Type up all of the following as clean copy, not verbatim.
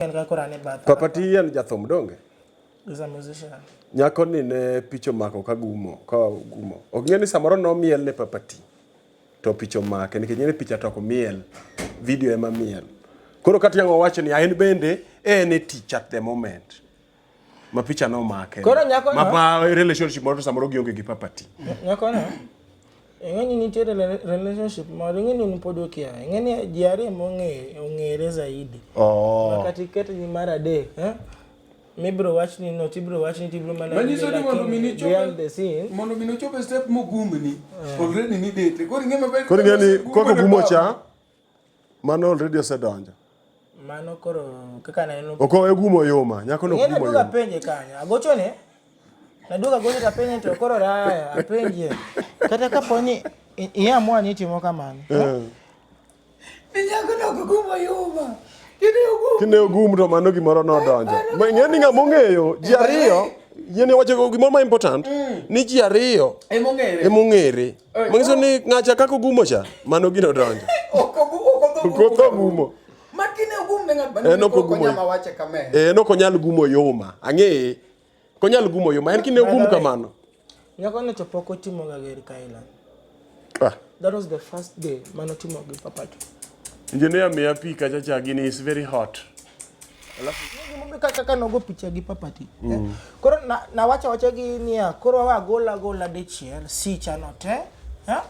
En ka koro an e batha. Papa T en jathum donge? He's a musician. Nyako ni ne picha omako ka gumo, ka gumo. Ok ng'e ni samoro nomiel ne Papa T. To picha omake nikech ng'e ni picha to ok miel. Video ema miel. Koro kata yang owacho ni en bende en e tich at the moment. Ma picha nomake. Koro nyako Ma no- pa relationship moro to samoro gionge gi Papa T. Nyako no, ing'e ni nitiere relationship moro, ing'e ni un pod ukia. Ing'e ni ji ariyo mong'e ong'ere zaidi. Oh. Ma kata iket ni mar adek, eh? Mibro wach ni no, tibro wach ni tibro mana Manyiso ni mondo mi lakini behind the scene. mondo mi nochop e step mogumni already ni date. Koro ing'e maber. Koro ing'e ni Gumo koko ne gumo baba. cha mano already osedonjo. Mano koro kaka neno. Ok owe gumo yuma, nyako no Ing'e gumo naduogo yuma. apenje kanyo. Agochone. Naduogo agocho to apenje to koro raya apenje. Kata kapo ni iamua ni itimo kamano. Eh. Ni nyako no ok gumo yuma. Kine ogum. Kine ogum to mano gimoro nodonjo. Ma ing'e ni ng'ama ong'eyo ji ariyo, yien wacho gimoro ma important ni ji ariyo Emong'ere. emong'ere. Manyiso ni ng'acha kaka ogumo cha, mano gino donjo. Ok ogu- ok otho Ok otho gumo. Ma kine ogum ne ng'at mane En ok koro ogumo. onyama wache kame. Eh, en ok onyal gumo yuma. Ang'eye. Ok onyal gumo yuma. En kine ogum kamano. Nyako no to pok otimo ga gir kaila. Ah. That was the first day mane otimo gi Papa to. Engineer miya pi kacha cha gini is very hot. Gimomiyo kaka nogo picha gi Papa T. Koro na nawacho awacha gi niya, koro wagola agola dichiel sicha no te. Eh?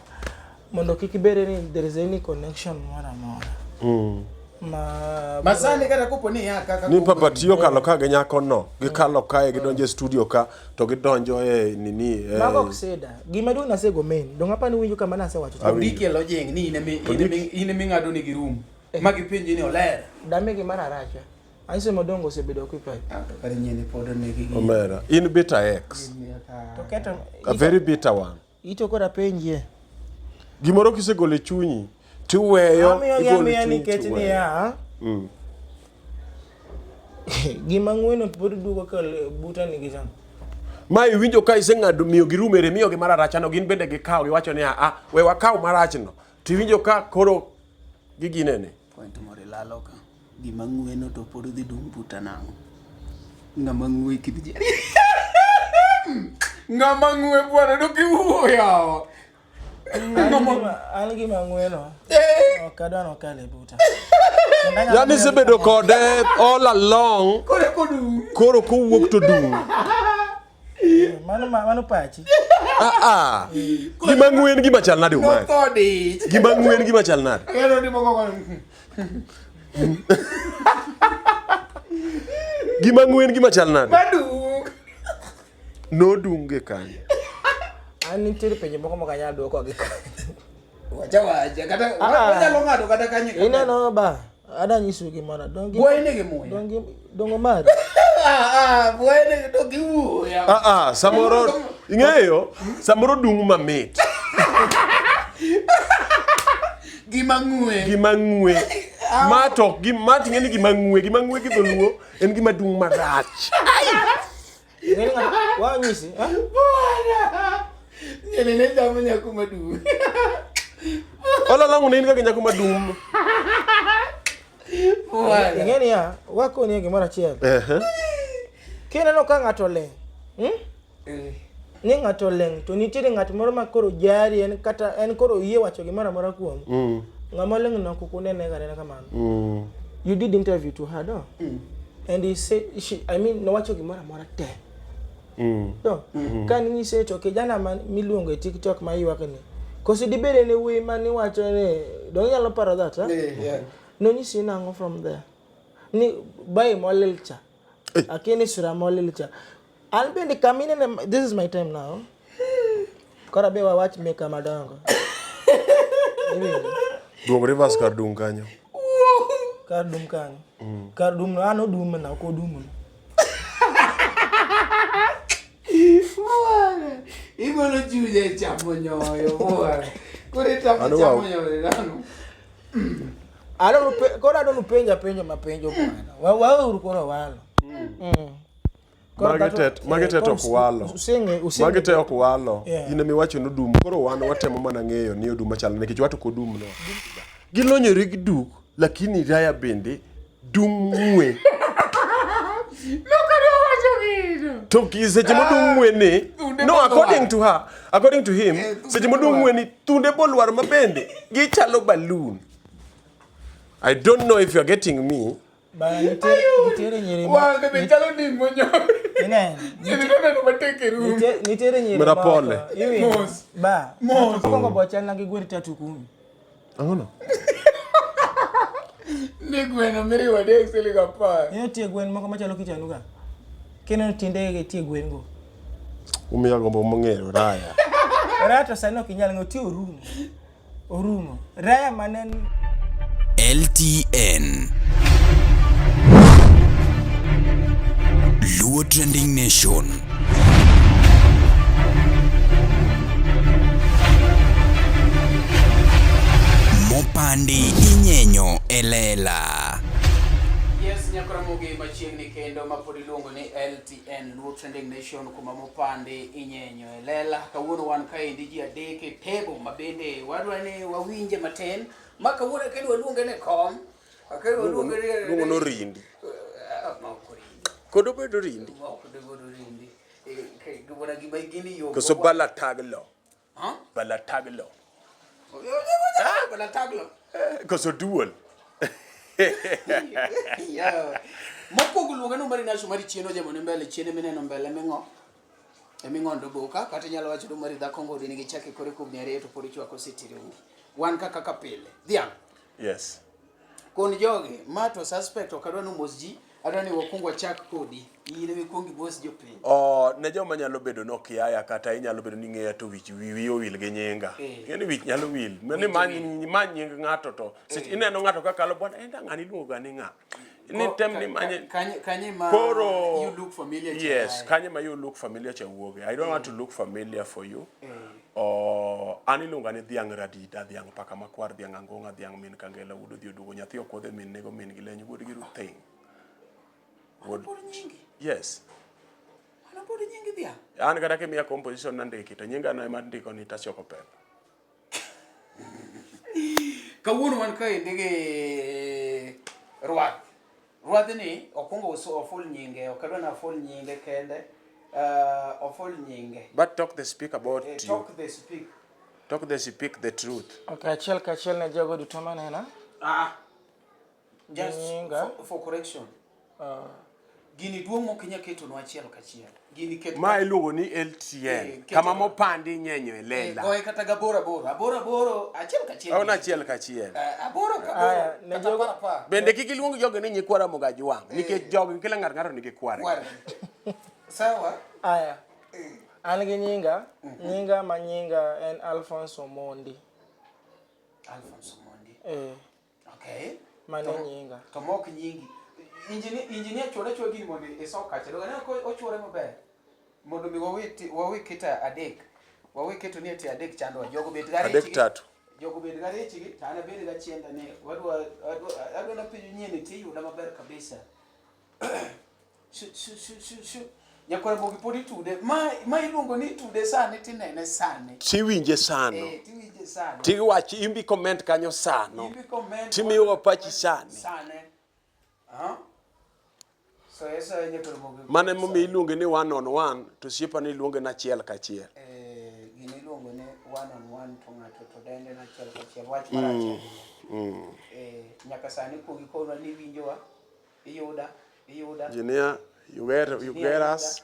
Mondo kik bede ni there is any connection moro amora. Ma Masani kata kopo ni ya kaka Ni Papa T okalo ka gi nyako no. Gikalo kae gidonjo e studio ka to gidonjo e nini. E, Mago ok sida. Gima duong' nasego main. Dong' apani winjo kama nasewacho. chon. Ondiki e lodging ni in emi in emi in emi ng'ado ni gi room. Ma gipenji ni oler. Dame gima raracha. Anyiso modongo osebedo occupied. Ah, to kare nyieni pod onegi gi. Omera. In bitter ex. To keto A very bitter one. Ito koro apenjie. Gimoro kisegolo e chunyi tiweyo Amiyo gi igolo e amiya chunyi nikech tiweyo. niya. Gima ng'weno pod duogo ka buta nigi chan. Ma iwinjo ka iseng'ado miyo gi room ere miyogi mararachano gin bende gikawo giwacho ni a we wakaw marachno tiwinjo ka koro giginene. Point moro ilalo ka. Gima ng'weno to pod dhi dum buta nang'o? Ng'ama ng'we kit ji. Ng'ama ng'we bwana dok iwuo yawa. An gima ng'weno. Ok adwa nokal e buta. Yani isebedo kode all along Koro kodum. koro kowuok to dung'. Mano mano pachi. Ah ah. Gima ng'we en gima chal nade Umar? Notho dich. Gima ng'we en gima chal nade? Kendo ni moko kono. Gima ng'we en gima chal nade? Madung. Nodunge kanyo. An nitiere penjo moko mok anyal dwoko gi Wacha wacha kata Ah. wanyalo ng'ado kata kanye. Ineno ba, ada nyisu gimoro. Dongi Bwoye nigi muya. dongi dongo mari. Ah ah, bwoye nigi to giwuoyo. Ah ah, samoro ing'eyo, samoro dung' mamit. Gima ng'we. Gima ng'we. Ma to ok gi ma ting'e ni gima ng'we, gima ng'we gi dholuo en gima dung' marach. Ing'e ni ng'ato wanyisi, eh? Bwana. Nyene ne chamo nyako maduong'. All along ne in ga gi nyako madung'. Bwana. Ing'e niya, wakoni gimoro achiel. Ehe. Kineno ka ng'ato oling', hmm? Eh. Ni ng'ato oling' to nitiere ng'at moro ma koro jari en kata en koro oyie wacho gimoro amora kuom. Ng'ama oling' no kok unene ga anena kamano. You did interview to her, no? And he said, she, I mean, nowacho gimoro amora te. To, ka ninyise to kijana ma miluongo e TikTok ma ywak ni, koso dibed en e wuoyi ma niwacho ni, donge inyalo paro that, eh? Eh, yeah. Nonyisi nang'o from there? Ni bae molil cha. Akia ni sura molil cha. An bende kaminene, this is my time now. Koro be wawach meka madongo. Iwinjo? Duog reverse kar dung' kanyo. Kar dum kanyo. Kar dum no, an odum na, ok odum no. Bwana. Igolo chunya e chamo nyoyo bwana. Koro itamo Ano chamo wa- nyoyo nang'o? Adwa koro adwa nupenja penjo mapenjo bwana. Waweuru koro walo. Koro Magi te magi te to ok walo. Usenge usenge. Magi te ok walo. Yeah. In ema iwacho ni odum. Koro wan watemo mana ng'eyo ni odum machal nikech wato ok odum no. Gilonyore gi duk lakini raya bende dung' ng'we. To seche modong' ng'weni, Thunde no, bolwar. according to her, according to him, Eh, thunde seche modong' bolwar. ng'weni, thunde bolwar ma bende gichalo balloon. I don't know if you are getting me. Bana nitiere nitiere nyiri ma Wang'e be chalo dim monyor. Ineno? Nyiri noneno matek e rum. Nitiere nyiri Mera moko, pole. iwinjo? Mos. Ba. Mos. Mokwongo bo chalna gi gwer tatu kumi. Ang'o no? Ni gweno miriwo adek siling apar. Ineno tie gwen moko machalo kichanuga. Kineno tiendegi gi tie gwen go. Umiya gombo mong'eyo raya. Raya to sani ok inyal ng'eyo tie orumo. Orumo. Raya mane LTN Luo Trending Nation. Mopandi inyenyo e lela. Yes, nyakoramogi machiegni kendo ma pod iluongo ni LTN Luo Trending Nation kuma mopandi inyenyo e lela. Kawuono wan kaendi ji adek e table ma bende wadwa ni wawinje matin. Ma kawuono kendo waluonge ni kom. Kendo waluonge ni Luongo no rindi. Ah, ma ok orindi. Kod obedo rindi. Ma ok obedo rindi. Eh, Gimana gima gini yo. Koso balataglo. Huh? Balataglo. Bala taglo. Koso duol. Yeah. Mokwongo luonga no mari nacho mari chien ojemo ni mbele chien mineno mbele ming'o eming'ondo boka kata inyalo wacho ni mari dhako ngodi nigi chake kore kubni ariyo to pod ichwako sitirungi wan ka kaka pile dhiang' Yes. kon jogi ma to suspect ok adwa ni omos ji adwa ni wakwong wachak kodi in ema ikwong imos jopiny Oh, ne joma nyalo bedo ni okiaya kata inyalo bedo ni ing'eya to wich wiyi owil gi nyinga. Eh. Ing'e ni wich nyalo wil. Ni ma ma nying ng'ato to seche ineno ng'ato kakalo bwana enda ng'ani iluongo ga ni ng'a. Ni tem ni manye kanye kanye ma koro you look familiar cha Yes, ae. kanye ma you look familiar cha wuoge. I don't want to look familiar for you. Oh, an iluonga ni dhiang' radida, dhiang' paka makwar, dhiang' angong'a, dhiang' min kangela, wuod odhi oduogo, nyathi okwodhe min nego min gi leny, wuod gi rutheng'. Wuod Pod nyingi Yes. mano pod nyingi dhiang' An kata kimiya composition nandiki to nyinga no ema ndiko ni tachoko pesa. Kawuono wan kaendi gi rwath. Rwadhni okwongo oful nyinge, ok adwa ni aful nyinge kende. Oful nyinge. But talk the speak about you. Talk the speak. Talk the speak the truth. Ok, achiel kachiel ne jogo duto manena. Ah. Just Nyinga. for correction. Gini duong' mok inyal ketonwa achiel kachiel. Gini ket Ma iluongo ni LTN. Eh, keto- Kama mopandi inyenyo e Eh, lela. goye kata gaboro aboro. Aboro aboro achiel kachiel. Aona achiel kachiel. Aboro ka Aya, aboro. ne Kata jogo- apar apar. Bende kik iluong jogi ni nyikwa Ramogi Ajwang' nikech jogi kila ng'ato ng'ato nigi kware. Kware. Sawa. Aya. An gi nyinga, nyinga ma nyinga en Alphonse Omondi. Alphonse Omondi. Eh, Okay. mano To- nyinga. To mok nyingi. Engineer engineer chuore chuore gini mondo isok kacha. Doga ne ochuore maber. Mondo mi wawe wawe keto adek. Wawe keto ni ati adek chandowa. Jogo bet ga Adek tatu. Jogo bed ga rechgi to an abed ga chienda ni wadwa adwa adwa na penjo nyien tiyuda maber kabisa. Shu shu shu shu shu. Nyakwar Ramogi pod itude. Ma ma iluongo ni itude sani tinene sani. Tiwinje sano. Eh, tiwinje sano. Tiwach imbi comment kanyo sano. Imbi comment. Timiyowa pachi sani. Sane. Ah. So esa nyakwar Ramogi. Mano emomiyo iluonge ni one on one to osiepa ni iluonge ni achiel kachiel. Eh, gini iluongo ni one on one to ng'ato to dende na achiel kachiel. Wach marach ahinya. Eh, nyaka sani kuong ikonwa ni iwinjowa, iyuda, iyuda. Engineer, you get us.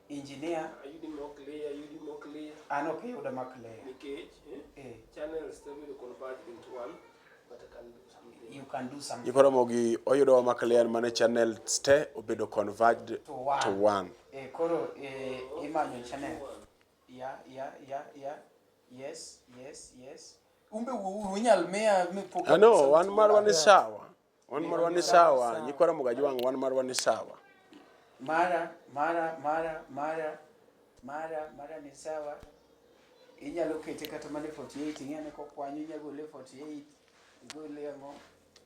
Engineer, Ayudi mo clear, ayudi mo clear. an ok iyuda ma clear. Nikech Eh, channels te bedo converged into one, but I can do something. you can do something. Nyikwa Ramogi oyudowa ma clear mane channels te obedo converged To one. to one. Eh, koro eh, imanyo channel. Ya, ya, ya, ya. Yes, yes, yes. Umbe wuouru inyal miya mi pok Ah, no, wan marwa ni sawa. Wan marwa ni sawa. Nyikwa Ramogi Ajwang' wan marwa ni sawa. Mara, mara, mara, mara, mara, mara ni sawa. Inyalo kete kata mana e 48, ing'e ni kokwanyo inyalo gole 48, igole ang'o?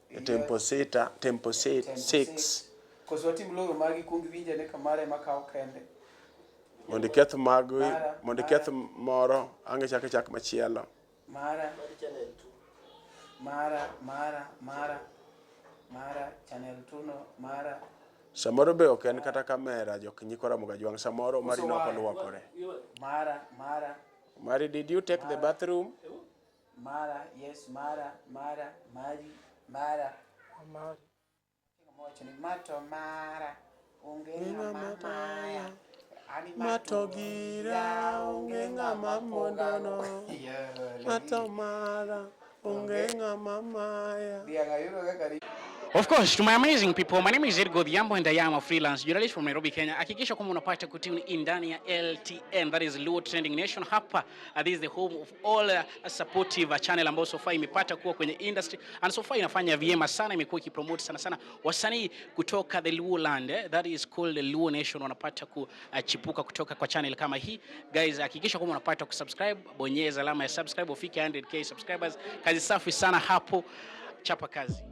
E tempo sita, tempo Tempo six. Koso watim loyo magi kuong iwinj ane ka mara ema kawo kende. Mondo iketh mag, Mara, mondo iketh moro, ang' ichak ichak machielo. Mara, Mari channel 2. mara, mara, mara, mara, channel 2. Mara. Samoro be ok en kata kamera jok nyikwa Ramogi Ajwang'. Samoro Omari ne ok oluokore. Mara, mara. Omari, did you take the bathroom? Mara, yes, mara, mara, mari, mara. Mari. Mowacho ni mato mara, onge ng'ama maya. Ani Mato gira, onge ng'ama mondono. Yeah, Mato mara, onge ng'ama maya. Dhiang' ayudo kaka ri- Of course, to my amazing people, my name is Edgar Odhiambo and I am a freelance journalist from Nairobi, Kenya. Hakikisha kwamba unapata kutune in ndani ya LTN, that is Luo Trending Nation. Hapa this is the home of all supportive channel ambayo so far imepata kuwa kwenye industry and so far inafanya vyema sana, imekuwa ikipromote sana sana wasanii kutoka the Luo land, that is called the Luo Nation, wanapata kuchipuka kutoka kwa channel kama hii. Guys, hakikisha kwamba unapata kusubscribe, bonyeza alama ya subscribe ufike 100k subscribers. Kazi safi sana hapo, chapa kazi.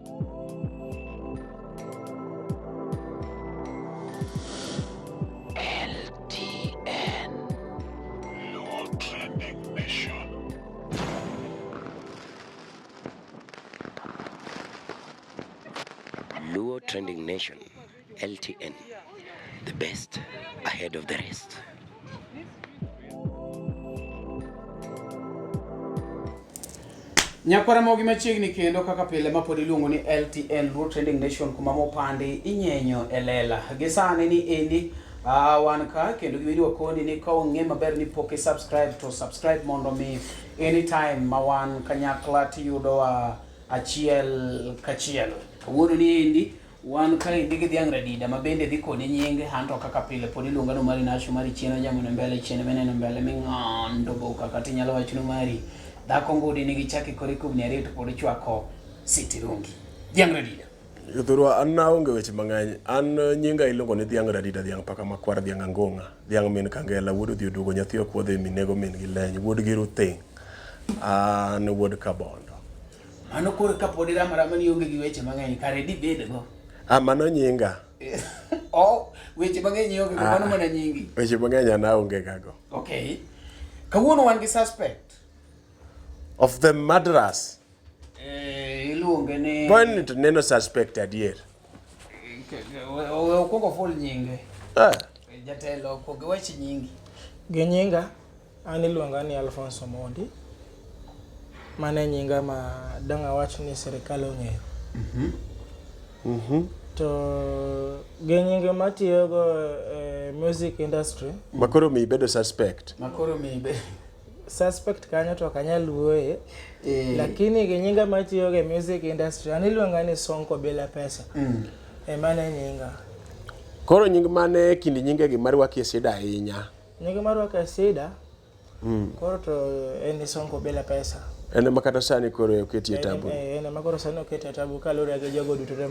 Luo Trending Nation, LTN, the best ahead of the rest. Nyakwara Ramogi machiegni kendo kaka pile ma pod iluongo ni LTN Luo Trending Nation kuma mopandi inyenyo e lela. Gi sani ni endi wan ka kendo giwedi wakoni ni ka ong'e maber ni pok i subscribe to subscribe mondo mi anytime ma wan kanyakla tiyudowa achiel kachiel. Kawuono ni endi wan kaendi gi dhiang' radida ma bende dhi koni nyinge anto kaka pile pod iluonga ni Omari Nasho mari chien ojamone mbele chien mineno mbele ming'ondo boka kata inyalo wacho ni Omari dhako ngudi nigi chak e kore kubni ariyo to pod chwako sitirungi. Dhiang' radida. Jothurwa, an aonge weche mang'eny. An nyinga iluongo ni dhiang' radida, dhiang' paka makwar, dhiang' angong'a, dhiang' min kangela, wuod odhi oduogo, nyathi ok wuodhe minego min gi leny, wuod gi ruthing'. An wuod Kabondo. Mano koro kapod iramo rama ni ionge gi weche mang'eny kare dibed go. Ah, mano nyinga. Oh, weche mang'eny ionge go, mano mana nyingi. Weche mang'eny an aonge gago. Okay. Kawuono wan gi suspect. Of the murderers. Iluonge ni Point to neno suspect adier. We okwongo ful nyinge. Eh. Jatelo okuongo iwach nyingi. Gi nyinga an iluonga ni Alphonse Omondi. Mano e nyinga ma dang' awach ni sirikal ong'eyo. To gi nyinge matiyogo e music industry, Makoro mi ibedo suspect. Makoro mi be. Suspect kanyo to ok anyal wuoye. Lakini gi nyinga matiyogo e music industry, an iluonga ni Sonko Bila Pesa. E mano e nyinga. Koro nying mane e kind nyingegi marwaki e sida ahinya? Nying marwako e sida, koro to en ni Sonko Bila Pesa. En ema kata sani koro oketie tabu. En ema koro sani oketie tabu kaluwore gi jogo duto te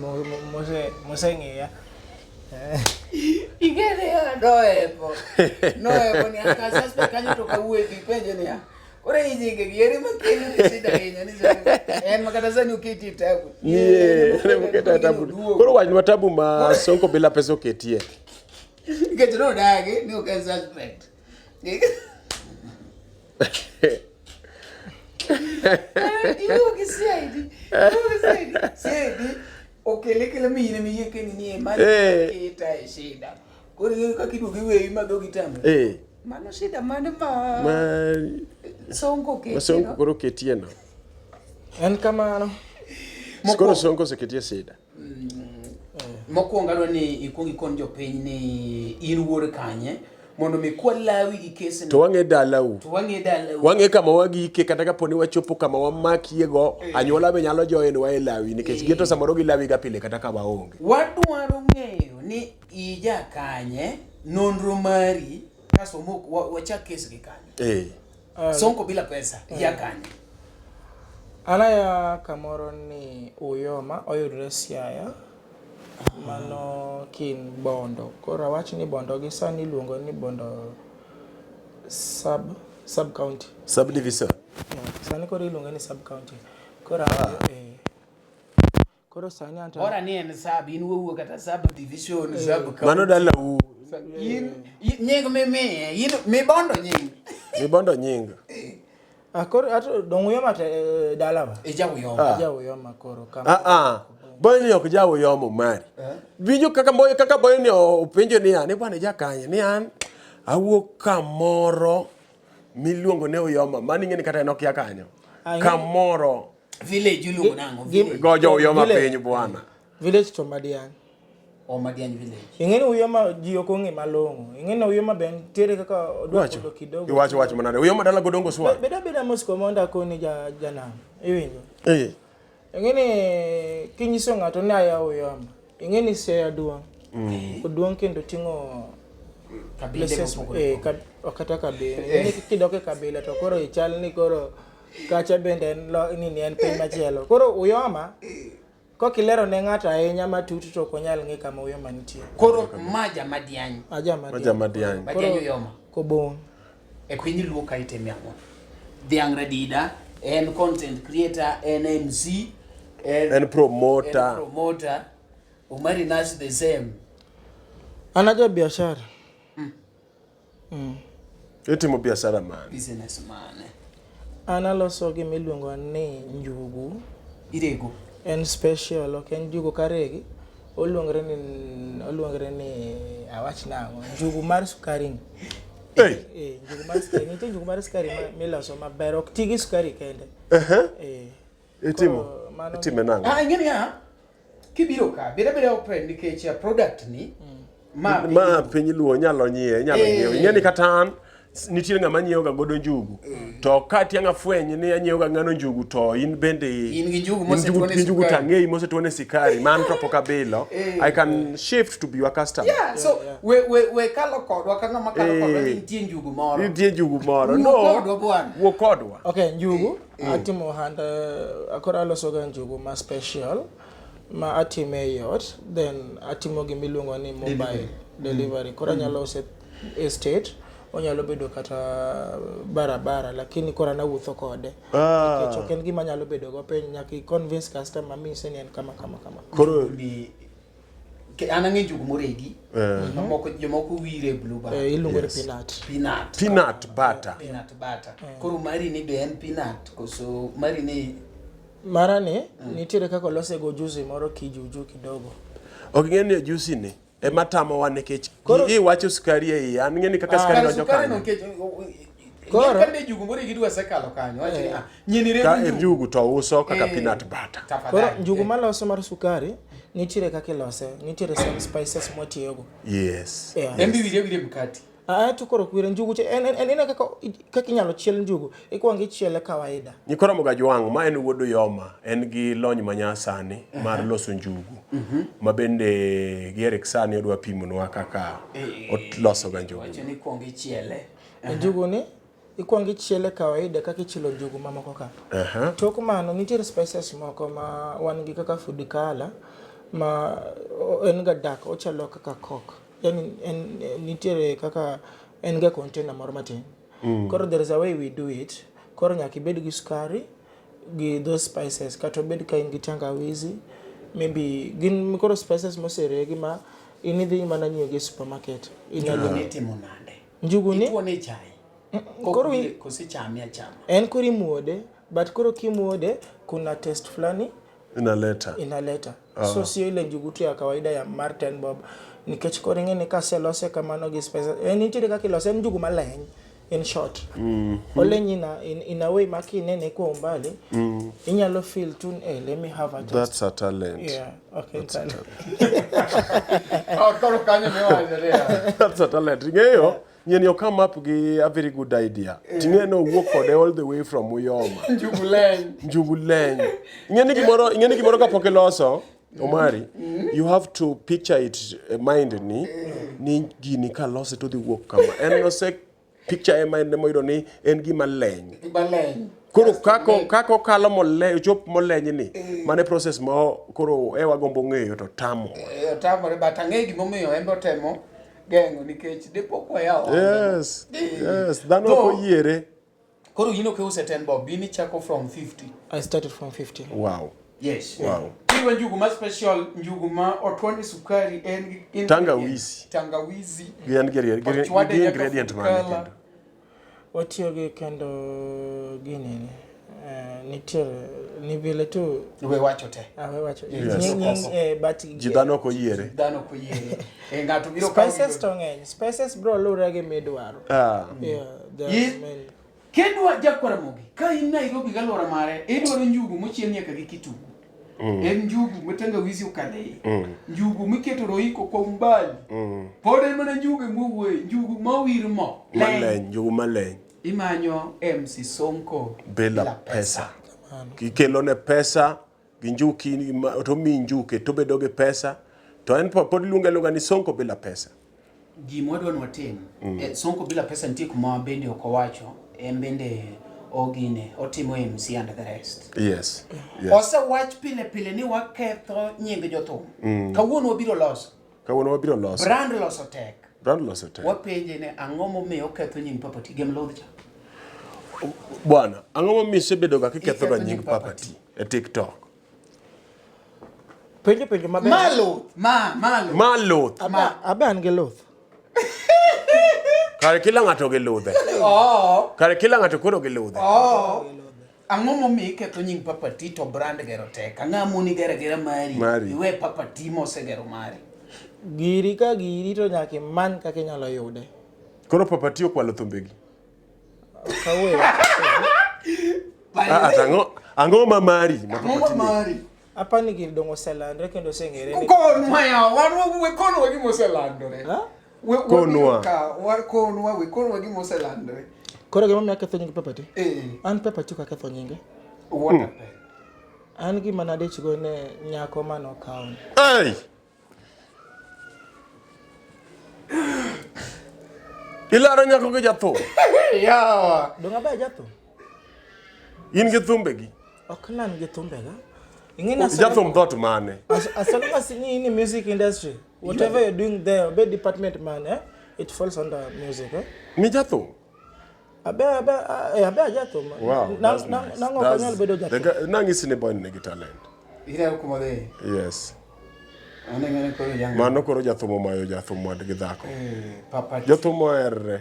moseng'iya. Ing'e niya, nohepo. Nohepo ni aka suspect kanyo to kawuoye kipenje niya. Koro ei nyinge gi ere makelo ni shida ahinya ni en ma kata sani oketie tabu. Yeah, en ema oketie tabu. Koro wachnwa tabu ma Sonko Bila Pesa oketie. Nikech nodagi ni ok en suspect. Iluongo gi CID. Iluongo gi CID. CID okele kele miyine miyie keni ni ema keta e shida. Koro ing'eyo kaka iduogo iweyi ma dhogi tamre. Mano shida mane ma Sonko oketie Ma Sonko no? koro oketie no. En kamano. Koro Sonko oseketie shida. Mokwongo adwa ni ikuong ikon jopiny ni in wuod kanye mondo mi kwalawi gi kesni. To wang'e dalau. To wang'e dalau. Wang'e kama wagike kata kapo ni wachopo kama wamakiego, anyuola be nyalo join wa e lawi nikech gin to samoro gilawi ga pile kata ka waonge. Wadwaro ng'eyo ni ija kanye, nonro mari, kasto mok wachak kes gi kanyo. Sonko Bila Pesa, iya kanye? An aya kamoro ni Uyoma, oyudore Siaya. Mano kin Bondo. Koro awach ni Bondo gi sani iluongo ni Bondo sub county. Sub division. Yeah, sani koro iluonge ni sub county. Koro koro sani anto Bora ni en sub, in wuo kata sub division, sub county. Mano dalau. In nying mimiye, in mibondo nying. Mibondo nying. Koro ato dong Uyoma te dalawa. Ija Uyoma. Ija Uyoma koro kama. Boyni ok jawo yomo mari. Winjo kaka boy kaka boyni openjo niya, ni bwana ja kanye? Ni an awuok kamoro miluongo ni Uyoma. Mano ing'e ni kata en okia kanyo. Ah, ing'e- Kamoro. Village iluongo nang'o? Gi- Village. Gojo Uyoma Village. piny bwana. Village to Madiang. O Madiany village. Ing'e ni Uyoma ji ok ong'e malong'o. Ing'e ni Uyoma be nitiere kaka odwa Iwacho. pondo kidogo. Iwacho wach manade. Uyoma dala godongo swa. Bed abeda mos komonda akoni ja janam. Iwinjo? Eh. Ing'e ni kinyiso ng'ato ni aya Uyoma, ing'e ni Siaya duong'. Oduong' kendo ting'o Kabinde places mopogore eh, ok kata kabila. Ing'e ni kidok e kabila to koro ichal ni koro kacha bende en lo, nini en piny machielo. Koro Uyoma kokilero ne ng'ato ahinya matut to ok onyal ng'e kama Uyoma nitie. Koro maja Madiany. Aja Maja Madiang. Madiang. Madiany Uyoma. Kobong'. E piny Luo ka itime ang'o? Dhiang' Radida en content creator, en MC, en, En promoter. en promoter. Omari Nash the same. An aja biashara. Itimo biashara mane? Businessman. An aloso gima iluongo ni njugu. Irego. En special, ok en njugu karegi. Oluongre ni oluongre ni awach nang'o, njugu mar sukari ni. Hey. Eh, njugu mar sukari, nitie njugu mar sukari ma miloso maber, ok ti gi sukari kende. Eh. Itimo. Koro mano Itime nang'o? Ah, ing'e niya, kibiro ka, bed abeda open nikech product ni ma Ma piny luo nyalo nyiewe, inyalo Eh. nyiewe. Ing'e ni kata an nitie ng'ama nyiewo ga godo njugu. To ka tiang' afweny ni anyiewo ga ng'ano njugu to in bende In gi njugu in mosetuone gi njugu sukari. tang'eyi mosetuone sikari man to pok abilo. I can shift to be your customer. Yeah, so we we we kalo kodwa ka ng'ama kalo kodwa Eh. ni nitie njugu moro. Nitie njugu moro. Wuo kodwa bwana. Wuo kodwa. Okay, njugu atimo ohand akoro aloso ga njugu ma special ma atime e ot then atimo gima iluongo ni mobile delivery. Koro anyalo use estate, onyalo bedo kata barabara lakini koro an awuotho kode. Nikech ok en gima anyalo bedo go piny nyaka i convince customer minyise ni en kama kama kama. Koro Ni an ang'e njugu moregi. Mamoko jomoko wire blue band. Eh, iluongo ni peanut. Peanut. peanut butter. Peanut butter. Koro mari ni be en peanut koso mari ni Mara ni nitiere kaka olose go juzi moro kijuju kidogo. Ok ing'e ni juice ni ema tamowa nikech Koro- iwacho sukari e iye. An ng'e ni kaka sukari Kare donjo sukari no kanyo. nikech Koro- kande njugu moregi dwa sekalo kanyo wacho ni ah nyini rego Ka njugu. njugu to uso kaka Eh. peanut butter. Koro Tafadhali. njugu maloso mar sukari nitiere kaka ilose, nitiere some spices mwatiyogo. Yes. Yeah. En bi wire wire mkati. Ah, to koro kwire njugu cha en en en kaka kaka inyalo chiel njugu, ikwongo ichiele kawaida. Nyikora Mogajwang' ma en wuod Uyoma, en gi lony manyasani mar loso njugu ma bende gi Eric sani odwa pimonwa kaka oloso ga njugu. Wacho ni kuong ichiele. Njugu ni ikwongo ichiele kawaida kaka ichielo njugu mamoko ka. Tok mano nitiere spices moko ma wan gi kaka food color ma en ga dark ochalo kaka coke. Yani en nitiere kaka en ga container moro matin. Koro there is a way we do it. Koro nyaka ibed gi sukari gi those spices kata obed ka in gi tangawizi maybe gin koro spices moseregi ma in idhi mana nyiewo gi e supermarket. Inyalo Njugu ni itimo nade? Njugu ni Ituone chai. koro Kok kosi chame achama. en koro imuode but koro kimuode kuna taste fulani Inaleta. inaleta so sio ile njugu tu ya kawaida ya mar 10 bob nikech koro ing'e ni kaselose kamano gi spices en nitiere kaka ilose en njugu maleny in short oleny in a, in a way ma kinene kwa umbali inyalo feel tu eh, let me have a taste That's a talent. yeah okay talent. Oh, koro kanyo miwacho ni ya. That's a talent. Ing'eyo, nyeni o come up gi a very good idea. Ting'e no wuok kode all the way from Uyoma. Njugu leny. Njugu leny. Ing'e ni gimoro, ing'e ni gimoro kapok iloso, Omari, you have to picture it e mind ni ni gini kalose to dhi wuok kama. En nose picture e mind ne moyudo ni en gima leny. Gima leny. Koro kako kako okalo moleny, ochop moleny ni, mano e process ma koro e wagombo ng'eyo to tamo. Eh, otamore but ang'e gimomiyo en be otemo geng'o nikech dipo koyawo ohande. Yes. Yes, dhano ok oyiere. Koro in ok iuse 10 bob, in ichako from 50. I started from 50. Wow. Yes. Wow. Iwa njugu ma special, njugu ma otwone sukari en gi ingredient. Tangawizi. Tangawizi. Gi en gi Ochwade gi nyaka ingredient food mane colour. kendo? Watiyo gi kendo ginini. Eh, nitiere ni vile tu We wacho te. Ah, we wacho. Yes. Nying- nying- eh, but Ji dhano ok oyiere. Dhano ok oyiere. Eh, ng'ato biro kawo Spices gigo. to ng'eny. Spices bro luwre gi midwaro. Ah. Yeah, there are Ye- many. Kedwa jakwaramogi, ka in Nairobi gi alwora mare, idwaro njugu mochiel nyaka gi kitungu. En njugu ma tangawizi okale iye. Njugu miketo roiko kwa umbali. Pod en mana njugu emwawuoye, njugu mowir mo. Leny. Maleny, njugu maleny. Imanyo MC Sonko Bila pesa. Kikelo ne pesa gi njuki to omiyi njuke to obedo gi pesa to en pod iluonge aluonga ni Sonko bila pesa. Gima wadwa ni watim eh, Sonko bila pesa nitie kuma bende ok owacho en bende ogine otimo MC and the rest. Yes. Yes. Osewach pile pile ni waketho nying jothum. Kawuono wabiro loso. Kawuono wabiro loso. Brand loso tek. Brand loso tek. Wapenje ne ang'o momiyo oketho nying Papa T gem lodh cha. Bwana, ang'o momiyo isebedo ga kiketho ga Iketho nying nying Papa Papa T e TikTok? Penjo penjo maber. Ma luth, ma ma luth. Ma luth. Abe, abe an gi luth. Kare kila ng'ato gi ludhe. Oh, Kare kila ng'ato koro gi ludhe. oh. Ang'o momiyo iketho nying Papa T to brand gero tek? Ang'o moni gero agera mari? Mari. Iwe Papa T mosegero mari. Giri ka giri to nyaka imany kaka inyalo yude. Koro Papa T okwalo thumbegi. Ok awuoyo wach. Ah, ah, to ang'o ang'o ma mari ma Ang'o Papa ma T nigi? mari? Apa ni giri dong oselandre kendo oseng'ere ni Konwa ya, wan we konwa gima oselandore. Ha? We- wabiro Konwa. ka, wa- konwa we konwa gima oselandore. Koro gima omiyo aketho nying Papa T? Eh, An Papa T ok aketho nyinge. what happened? An gima nadich go ne nyako manokawo. Hey! Ilaro nyako gi jathum. Yawa. Dong abe ajathum? In gi thumbegi. Ok nan gi thumbega. Ing'e ni as Jathum dhot mane? as long as ni in the music industry, whatever you're doing there, obed department man, eh, it falls under music, eh? Ni jathum. Abe abe eh, abe ajathum. Wow. Na that's na nice. nang'o ok That's- anyal bedo the jathum. guy- Nang'isi ni boy nigi talent. Ineno kuma dhi. Yes. Aneno ni koro jang. Mano koro jathum omayo jathum wadgi dhako. Eh, Papa T. Jathum oherre.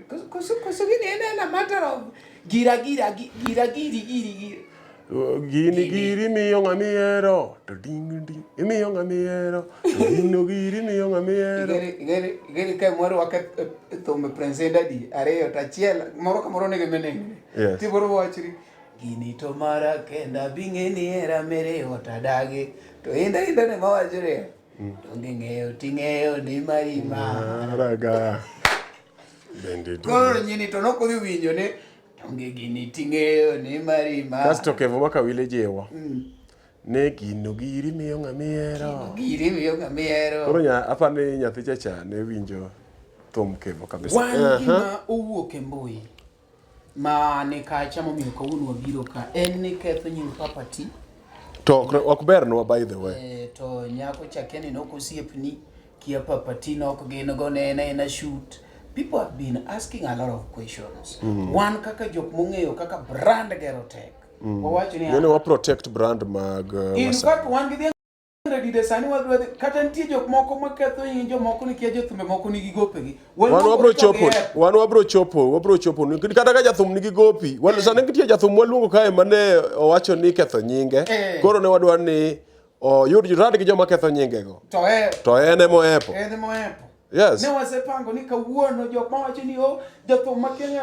Koso koso koso gini en en a matter of gira gira gi- gira giri giri giri. Gini giri miyo ng'ama ihero to ding ding imiyo ng'ama ihero to gino giri miyo ng'ama ihero. Igeri igeri igeri ka moro wake thum Prince Daddy ariyo to achiel moro ka moro nigi meaning. Yes. Tiboro wachri gini to mara kenda bing'e ni hera mere ot adagi to inda inda ne mawachre. Donge ng'eyo ting'eyo ni mari ma. Maraga. Bende ding. Koro nyini to nokodhi winjo ni donge gini ting'eyo ni mari ma. Kasto Kevo Makawile jiwo. Ne gino giri miyo ng'ama ihero. Giri miyo ng'ama ihero. Koro nya apa ni nyathi cha cha ne winjo thum Kevo kabisa. Wan Aha. gima owuok e mbui ma ni kacha momiyo kawuono wabiro ka en ni ketho nying Papa T To ok ok bernwa by the way. eh, to nyako cha kia ni nok osiepni kia Papa T nok gin go ne en aena shoot people have been asking a lot of questions wan kaka jok mong'eyo kaka brand gero tek wawacho ni Ng'eni wa protect brand mag in Wasafi. fact wan gi dhiang' dide sani wadwa dhi kata nitie jok moko maketho nying jomoko ni kia jothumbe moko nigi gopegi Wan wabro chopo, wan wabro chopo, wabro chopo. Kata ka jathum nigi gopi, wan sani nitie jathum waluongo kae mane owacho ni ketho nyinge. Eh. Koro ne wadwa ni oyud rad gi joma ketho nyingego. to e To en ema oepo. en ema oepo. Yes. Ne wasepango ni kawuono jok mawacho ni o jathum ma Kenya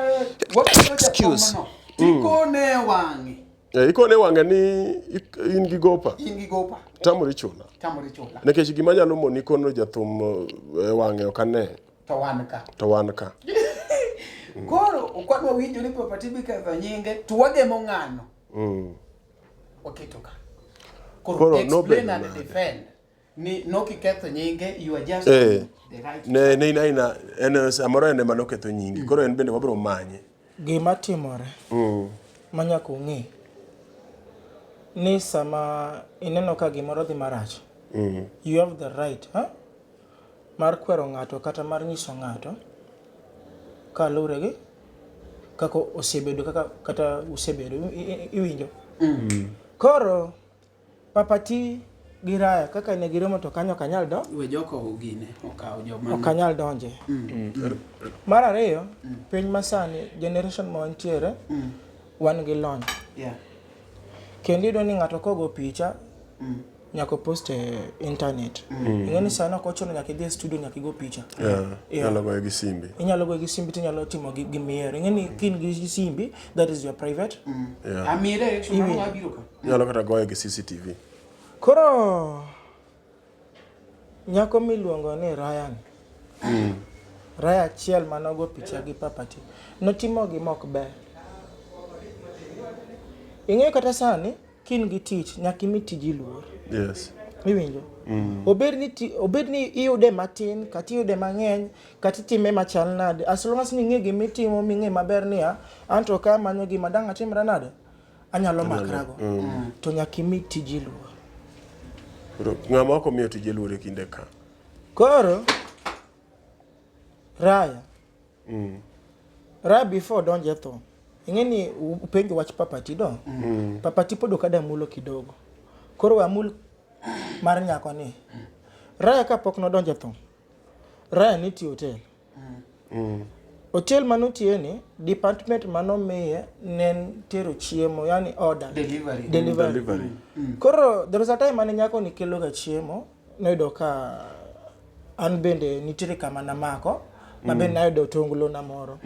wabiro jathum mano. Tikone e wang'e. Eh, ikone wang'e ni in gi gopa. In gi gopa. Tamori chula. Tamori chula. Nikech gima nyalo moni kono jathum e wang'e ok ane. To wan ka. To wan ka. Koro okwadwa winjo ni Papa Tibi ketho nyinge to wagemo ng'ano. Waketo ka. Koro, Koro explain nobedo and nade? defend. Ni nokiketho nyinge you are just Eh. the right. Ne ne ina ina en samoro en ema noketho nyingi. Koro en bende wabiro manye. Gima timore ma nyaka ung'e ni sama ineno ka gimoro dhi marach, you have the right huh? mar kwero ng'ato kata mar nyiso ng'ato kaluwore gi kaka osebedo kaka kata usebedo iwinjo. Koro Papa T gi Raya kaka ne giromo to kanyo ok anyal do We joko gine okawo joma ok anyal donje. Mar ariyo, piny masani generation ma wantiere, wan gi lony. Yeah. Kendo iyudo ni ng'ato kogo picha nyaka post e internet. Ing'e ni sani ok ochuno nyaka idhi e studio nyaka igo picha. Yeah. Yeah. Inyalo goye gi simbi. Inyalo goyo gi simbi tinyalo timo gi gimiero. Ing'e ni ka in gi simbi that is your private. Yeah. Amiye direction mano ng'a biro ka. Inyalo kata goye gi CCTV. Koro nyako miluongo ni Ryan. Raya achiel manogo picha gi Papa T. Notimo gima ok ber. Ing'eyo kata sani ka in gi tich nyaka imi tiji luor. Yes. Iwinjo? Obed ni ti, obed ni iyude matin kata iyude mang'eny kata itime machal nade as long as ni ing'e gima itimo ming'e maber niya anto ka amanyo gima dang' atimra nade anyalo makrago to nyaka imi tiji luor. Koro ng'ama ok omiyo tije luor e kinde ka. Koro Raya Raya before donjo e thum ing'e ni upenjo wach Papa T do Papa T pod ok ada mulo kidogo koro we amul mar nyako ni Raya kapok nodonjo e thum Raya nitie hotel hotel manotiye ni department manomiye ne en tero chiemo yani order Delivery. delivery. Delivery. Koro there was a time mane nyako ni kelo ga chiemo noyudo ka an bende nitiere kama namako ma bende nayudo otonglo na moro.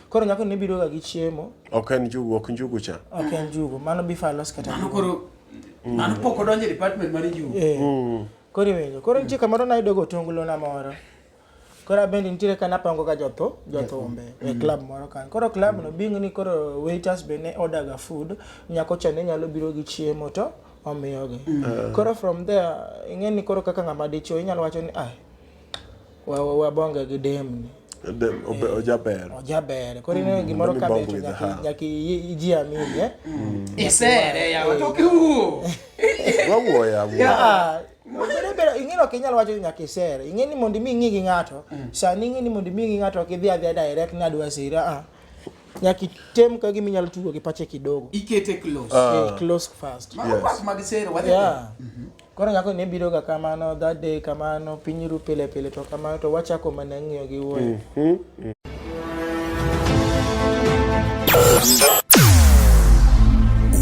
Koro nyako ne biro ga gi chiemo Ok en njugu, ok njugu cha. ok en njugu mano before alos kata Mano koro mano pok odonjo e department mar njugu. Eh. Koro iwinjo. Koro nitie kamoro nayudo go otonglo na moro. Koro abende nitiere ka napango ga jotho jothumbe e club moro kanyo. Koro club no being ni koro waiters be ne order ga food, nyako cha ne nyalo biro gi chiemo to omiyogi. Koro from there ing'e ni koro kaka ng'ama dichuo inyalo wacho ni ah wabonge gi dem ni. Ojaber. Ojaber. Koro ineno gimoro Let me ka bond ber to with nyaka her. nyaka iji amini eh. Isere yawa to kiwuo. Wawuoyo awuoya. Ah, obed abeda ing'e ni ok inyal wacho ni nyaka isere. Ing'e ni mondo imi ing'i gi ng'ato, sani ing'e ni mondo imi ing'i ng'ato ok idhi adhiya direct ni adwa siri. Ah, nyaka item ka gima inyalo tugo gi pache kidogo. Ikete close. Eh, close first. Mago part mag sero wadhi. Yeah. Koro nyako ne biro ga kamano that day kamano piny ru pile pile to kamano to wachako mana ng'iyo gi wuoyo.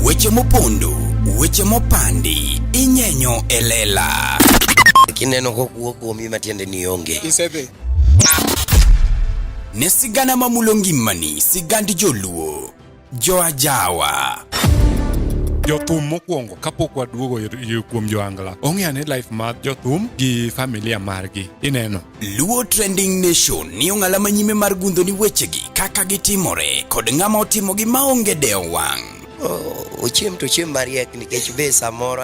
Weche mopondo, weche mopandi, inyenyo e lela. Kineno kokuo kuomi matiende ni onge. Isedhi. Ne sigana mamulo ngimani, sigand joluo. Joajawa. Jothum mokwongo kapok waduogo kuom joangla ong'e ane life mar jothum gi familia margi ineno. Luo Trending Nation ni ong'ala manyime mar gundho ni wechegi kaka gitimore kod ng'ama otimogi maonge dewo wang'. Ochiem to ochiem mariek nikech be samoro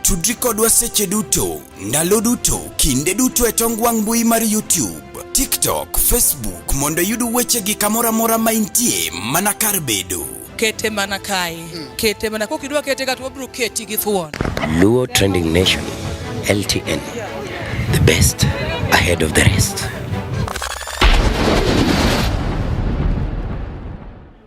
Tudri kodwa seche duto, ndalo duto, kinde duto e tong wang' mbui mar YouTube, TikTok, Facebook mondo iyud wechegi kamoro amora ma intie mana kar bedo. Kete mana kae. Kete mana kok idwa kete ka to wabiro keti gi thuon. Luo Trending Nation, LTN, the best ahead of the rest.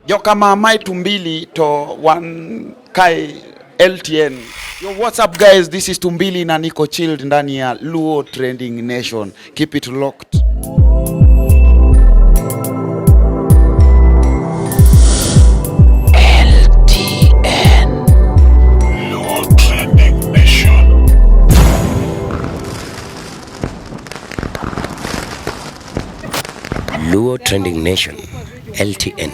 Joka mama e Tumbili to wan kae LTN. Yo, what's up guys? This is Tumbili na niko chilled ndani ya Luo Trending Nation. Keep it locked. LTN. Luo Trending Nation. Luo Trending Nation, LTN,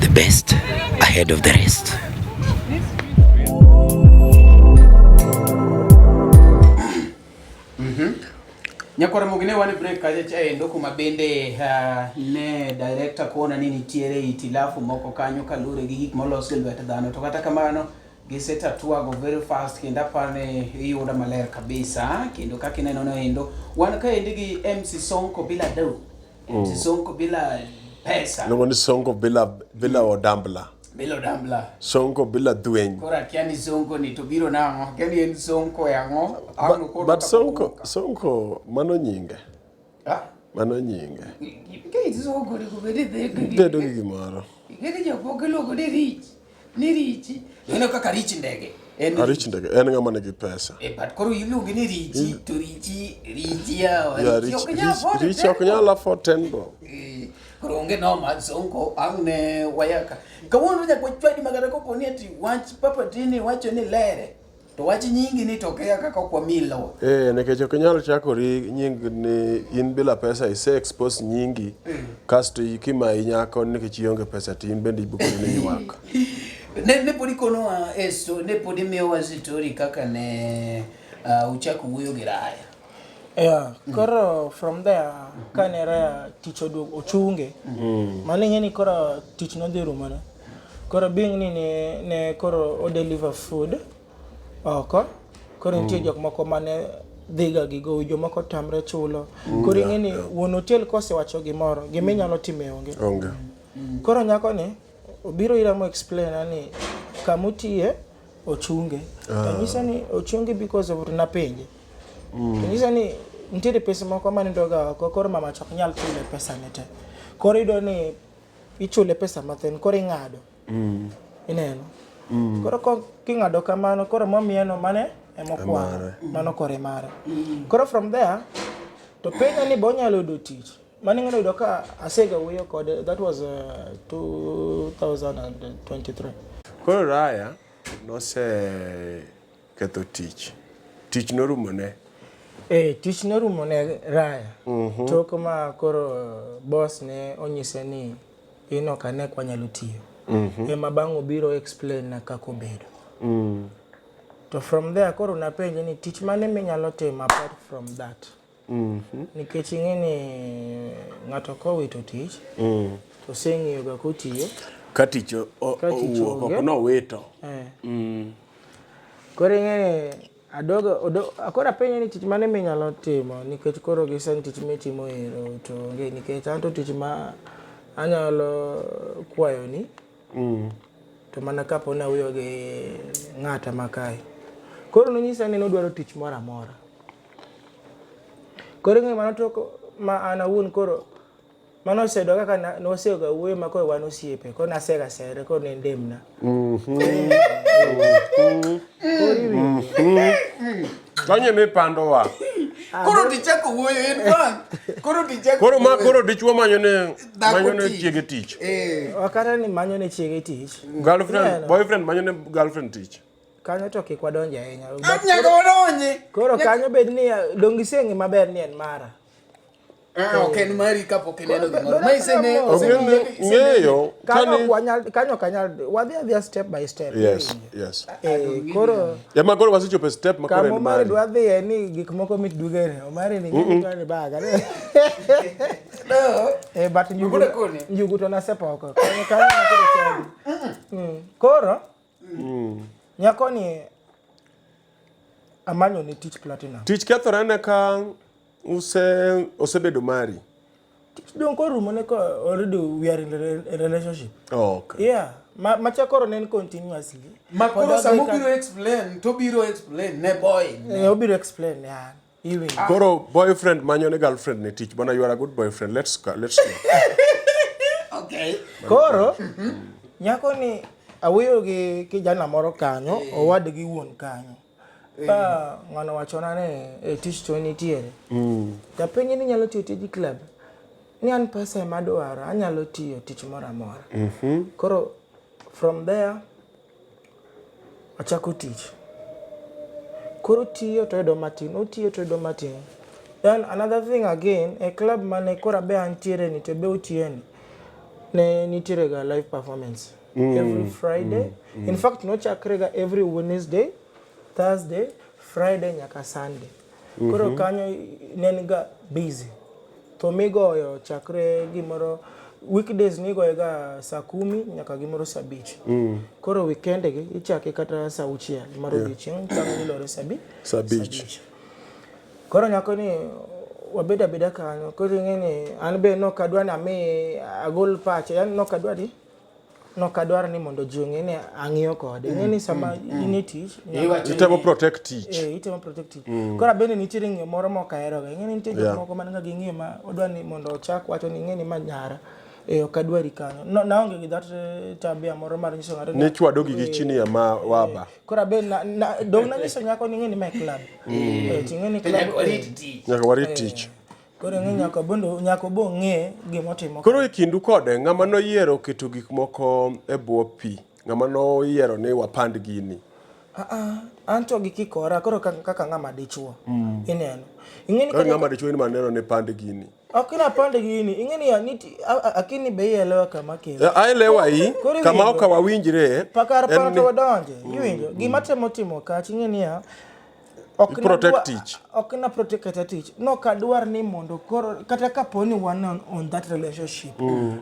the best ahead of the rest. Nyakwara Mogi ne wan e break kacha chaendo kuma bende ne director kona ni nitiere itilafu moko kanyo kaluwore gi gik molos gi lwet dhano to kata kamano gisetatwago very fast kendo aparo ni iyuda maler kabisa kendo kaka ineno no endo wan kaendi gi MC Sonko bila do MC Sonko bila pesa Iluongo ni Sonko bila odambla. bila odambla Sonko bila dhweny. koro akia ni Sonko ni to biro nang'o akia ni en Sonko e ang'o Ang' But, koro but kapok Sonko, owuok. Sonko mano nyinge. Ah? Mano nyinge. Nikech Sonko onego bed ni dheko Bedo gi gimoro. Ing'e ni jok moko iluongo ni rich, ni richi. Ineno kaka rich ndege. En Arich ndege en ng'ama nigi pesa. Eh, but koro iluonge ni richi to richi richi yawa. Yeah, Richi rich, ok nyal rich, afford rich ok ten nyal afford 10 bob. Eh, Koro onge noma Sonko ang' ne wayaka. Kawuono nyaka wachwadi makata kopo ni ati wach Papa Tini wacho ni lere. To wach nyingi ni to kia kaka ok wami lowo. Eh, nikech ok inyal chakori nying ni in bila pesa ise expose nyingi kasto kimayi nyako nikech ionge pesa to in bende ibukori ni ywak. Ne, ne pod ikonowa e sto, ne pod imiyowa story kaka ne uchako wuoyo gi Raya. Yeah, koro from there kane Raya tich oduogo ochunge. Mano ing'e ni koro tich nodhi rumone. Koro being ni ne, ne koro o deliver food oko, koro nitie jok moko mane dhiga gi gowi, jomoko tamre chulo. Koro ing'e ni wuon hotel kosewacho gimoro, gima inyalo time onge. Onge. Koro nyako ni obiro ira mo explain na ni kamotiye ochunge. To anyise ni ochunge because of napenje. To nyisa ni nitiere pesa moko manindoga oko koro mama cha ok nyal chule pesa ne te. Koro iyudo ni ichule pesa mathin koro ing'ado. Ineno? Koro king'ado kamano koro momiyeno mane emokwano. Mano koro e mare. Koro from there to penja ni be onyalo yudo tich. Mano ing'eyo yudo ka asega wuoyo kode that was 2023. Koro Raya nose ketho tich. Tich norumone. Eh, tich norumo ne Raya. Tok ma koro boss ne onyise ni in ok ane ka wanyalo tiyo. Ema bang' obiro explain na kaka obedo. To from there koro napenje ni tich mane minyalo timo apart from that. Nikech ing'e ni ng'ato kowito tich to oseng'iyo ga kotiyo. Ka tich Ka tich owuok onge. oko nowito. Koro ing'e ni adogo odo, koro apenje ni tich mane minyalo timo nikech koro gi sani tich mitimo ero to onge nikech anto tich ma anyalo kwayoni to mana kapo ni awuoyo gi ng'ata ma kae. Koro nonyisa ni nodwaro tich moro amora. Koro ing'e mano tok ma an awuon koro mano oseyudo kaka nosega wuoyo ma koro wan osiepe koro nasega sere koro ne en demna. Koro iwinjo. Kanyo mipandowa. Koro tichako wuoyo in fact. Koro tichako. Koro ma koro dichuo manyo ne Dhako manyo ne tich. chiege tich. Wakata ni manyo ne chiege tich. Girlfriend, Ineno? boyfriend manyo ne girlfriend tich. Kanyo to kik wadonje ahinya. Ah, nyaka wadonje. Koro kanyo bed ni dong iseng'e maber ni en mara. Ah, ok en mari kapok ineno gimoro. Ma isene Ok ng'eyo Kanyo kani ok wanyal kanyo ok anyal wadhi adhiya step by step. Yes, yes. Koro Ema koro wasechopo e step ma koro kama en Omari mari. dwa dhiye ni gik moko mit dugene. Omari ni gini dwa ni baga. But njugu to nasepoko. Kanyo kanyo koro chadi. Koro nyako ni amanyo ne tich Platinum. Tich kethore ne ka osebedo mari. Tich dong korumo ne ko already we are in a relationship. Oh, okay. Yeah. Macha koro ne en continuously. Ma koro Pod sama odhi obiro explain to obiro explain ne boy. Obiro explain ne an. Iwinjo. Koro boyfriend manyo ne girlfriend ne tich. Bwana you are a good boyfriend. Let's go. Let's go. Okay. Koro nyako ni awuoyo gi kijana moro kanyo, owadgi wuon kanyo. Ng'ano wachona ni tich to nitiere. Tapenje ni inyalo tiyo tij club. Ni an pesa ema adwaro, anyalo tiyo tich moro amora. Koro from there achako tich. Koro tiyo to oyudo matin, otiyo to oyudo matin. Then another thing again, e club mane koro abe antiere ni to be otiye ni, ne nitiere ga live performance every Friday. In fact nochakre ga every Wednesday, Thursday, Friday nyaka Sunday. Koro kanyo ne en ga busy. To migoyo chakre gimoro weekdays nigoyo ga saa 10 nyaka gimoro saa 5. Koro weekend gi ichake kata saa 6 mar odiochieng' chako ilore saa 5. Koro nyako ni wabedo abeda kanyo. Koro ing'e ni an be nok adwa ni ami agol pacha. Yani nok adwa ni nok adwar ni mondo ji ong'e ni ang'iyo kode. Ing'e ni sama in e tich Itemo protect tich. Itemo protect tich. Koro bende nitiere ng'iyo moro ma ok aheroga. Ing'e ni nitie jok moko man ga gi ng'iyo ma odwa ni mondo ochak wacho ni ing'e ni ma nyara. Ok adwari kanyo. No, naonge gi that tabia moro mar nyiso ng'ato ni chwado gigi chini ya ma waba. Koro abe dong nanyiso nyako ni ing'e ni ma e club. Ting'e ni club. Nyaka warit tich. Nyaka warit tich. Koro ing'e nyaka bondo nyaka obo ng'e gima otimo. Koro e kindu kode ng'ama noyiero keto gik moko e bwo pi, ng'ama noyiero ni wapand gini. Ah ah, an to gi kikora koro kaka ng'ama dichuo. Ineno. Ing'e ni Kaka ng'ama dichuo in maneno ni pand gini. Ok ina pand gini. Ing'e ni niti akini be ielewa kama kelo. Eh, aelewa i kama ok wawinjre. Pakar paro to wadonje. Iwinjo. Gima temo timo kacha ing'e niya ok protect tich. Ok na protect kata tich. No kadwar ni mondo koro kata kapo ni wan on that relationship.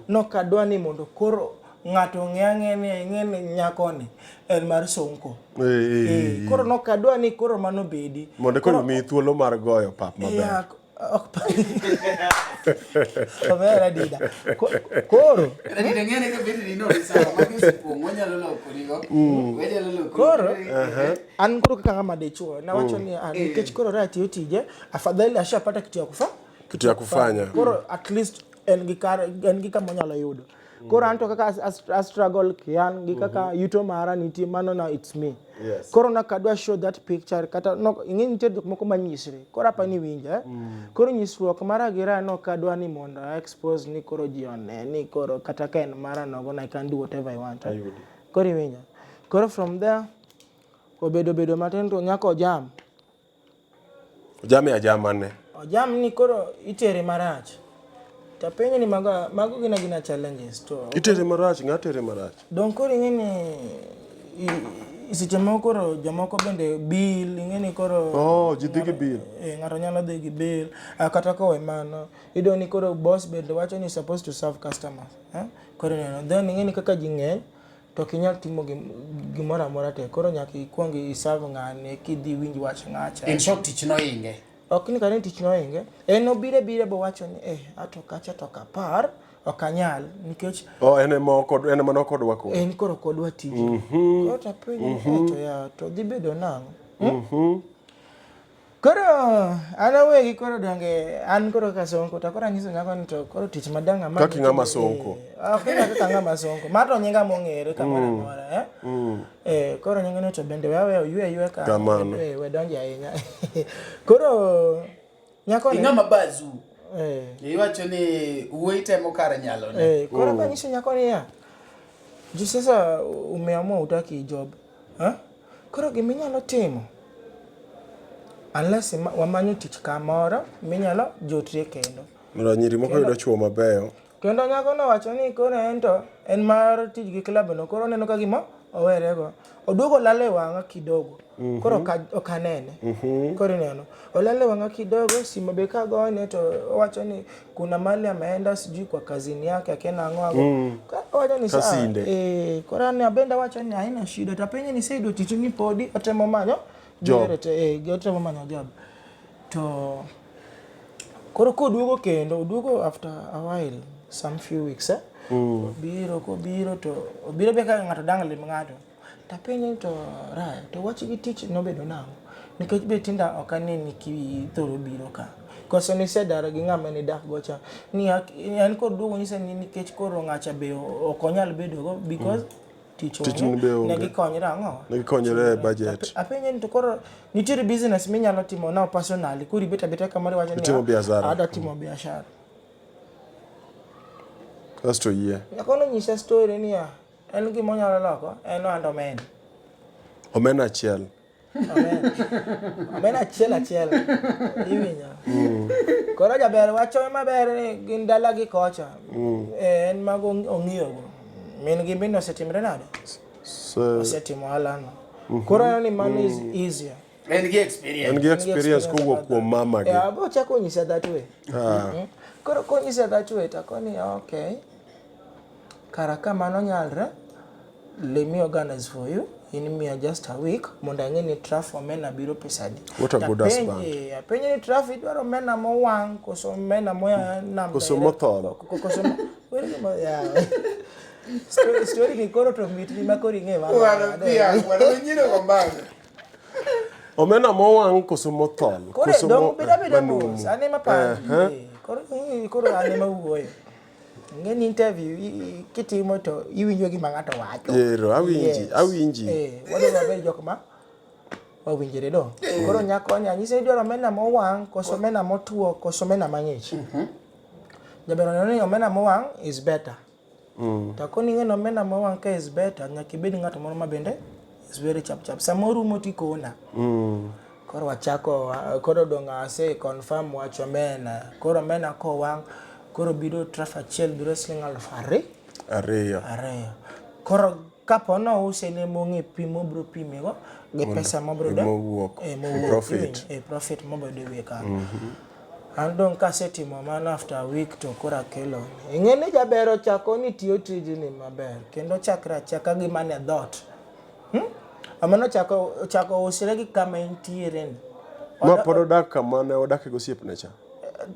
No kadwar ni mondo koro ng'ato ong'e ang'e ni ing'e ni nyakoni en mar Sonko. Eh, Koro no kadwa ni koro mano bedi. Mondo koro miyi thuolo mar goyo pap maber. Yeah, ok Omera dida. Koro Radida ng'ene ka bedi ni nori sawa magi osekuong' wanyalo lokorigo. Wanyalo lokori. Koro an koro kaka ng'ama dichuo nawacho ni ah, nikech koro Raya tiyo tije afadhali ashapata kitu ya kufa Kitu ya kufanya. Koro at least en gi kar en gi kama onyalo yudo. Koro anto kaka as struggle kian gi kaka yuto mara nitie mano na it's me. Yes. Koro nakadwa show that picture kata no ing'e nitie jok moko manyisre. Koro apa ni winja eh? Koro nyisruok mara gi Raya nokadwa ni mondo a expose ni koro ji one ni koro kata ka en mara nogo I can do whatever I want. Eh? Koro iwinja. Koro from there obedo bedo matin to nyaka ojam. Ojame ajama ne. Ojam ni koro itere marach. Tapenjo ni mago mago gin agina challenges to Itere marach, ng'a tere marach? Dong koro ing'e ni seche moko koro jomoko bende bill ing'e ni koro Oh, ji dhi gi bill. Eh, ng'ato nyalo dhi gi bill ah, kata kowe mano iyudo ni koro boss bende wacho ni supposed to serve customers eh? Koro ineno then ing'e ni kaka ji ng'eny to ok inyal timo gimoro amora te koro nyaka ikwong iserve ng'ane kidhi iwinj wach ng'acha. In short tich nohinge. Ok ni kata ni tich nohinge en obiro abira bowacho ni eh ato kacha to ok apar ok anyal nikech Oh, en ema ok en ema nok odwa koro. En koro ok odwa tije. Koro to apenje ni eh to ya to dhi bedo nang'o? Koro an awegi koro donge an koro kaka Sonko to koro anyiso nyako ni to koro tich madang' amany. Kaka ng'ama Sonko. Ok ni kaka ng'ama Sonko. Ma to nyinga mong'ere kamoro amora eh. Eh koro nyinge no to bende we aweya oywe ayweya ka. Kamano. Eh we donje ahinya. Koro nyako ni Ing'ama bazu. Eh. Iwacho ni wuoyi temo kar nyalone. Eh, koro kanyiso nyako niya, juu sasa umeamua utaki job. Ha? Koro gima inyalo timo unless wamanyo tich kamoro minyalo jotrie kendo. Mondo nyiri moko yudo chuo mabeyo. Kendo nyako nowacho ni koro en to en mar tich gi club no koro oneno ka gima owerego. Oduogo olal e wang'a kidogo. Koro ok anene. Koro ineno. Olal e wang'a kidogo, simu be kagone to owacho ni kuna mali ameenda sijui kwa kazini yake akienda ang'o ang'o. Owacho ni sawa. Kasinde. Eh, koro an abende awacho ni haina shida. To apenje ni iseyudo tich ni podi otemo manyo Job. Eh, otemo manyo job. To koro koduogo kendo, oduogo after a while, some few weeks eh. Obiro kobiro to obiro be kaka ng'ato dang' lim ng'ato. Tapenje ni to Raya, to wach gi tich nobedo nang'o? Nikech be tinda ok aneni kithoro biro ka. Koso nisedar gi ng'ama nidak go cha. Ni en kod duogo nyisa ni nikech koro ng'acha be ok onyal bedo go because tich Tich onge. be onge. Ne gikonyre ang'o? Ne gikonyre e budget. Apenje ni to koro nitiere business minyalo timo now personally. Koro ibet abeta kamoro iwacho ni Itimo biashara. Adwa timo biashara. Kasto yie. Nyako nonyisa story niya, en gima onyalo loko, en ohand omena. Omena achiel. Omena achiel achiel. Iwinjo. Koro jaber wacho maber ni gin dala gi kocha. Eh, en mago ong'iyogo. Min gi bende osetimre nade? Osetimo ohalano. Koro aneno ni mano is easier. En gi experience. En gi experience kowuok kuom mama gi. Yeah, abo chako nyisa that way. Ah. Koro konyisa that way to akoni okay. Kara ka mano nyalre, let me organize for you. In miya just a week mondo ang'e ni traf omena biro pesa adi. What a good husband. Apenje ni traf idwaro omena mowang' koso omena moya nam Koso direct? mothol. Koso were gima ya. Story ni koro to mit ni ma koro ing'e mano. Wana pia, wana nyiro go mbali. Omena mowang' koso mothol. Koro Koso dong beda beda manumu. mos, an ema pandi. Koro koro an ema wuoyo. Ing'e ni interview kitimo to iwinjo gima ng'ato wacho. Ero, awinji, Yes. awinji. Eh, wadwa wabed jok ma Wawinjre do. Koro nyako ni anyise ni idwaro omena mowang' koso omena motwo koso omena mang'ich. Jaber oneno ni omena mowang' is better. To koni ing'e ni omena mowang' ka is better, nyaka ibed ng'at moro ma bende is very chap chap. Sama orumo tikona. Koro wachako, koro dong' ase confirm wach omena. Koro omena kowang', koro biro traf achiel biro siling 2000. Ariyo. Ariyo. Koro kapo nouse ne mong'e pim mobro pime go gi pesa mobro do Mowuok. eh, mowuok, Profit. iwinjo? Eh, profit mobro do e wiye kanyo. An dong' kasetimo mano after a week to koro akelo. Ing'e ni jaber ochako ni tiyo tijni maber kendo chakre achaka gi mane dhoot. Amano ochako ochako usre gi kama entiere ni. Ma pod odak kama ne odak gi osiepne cha.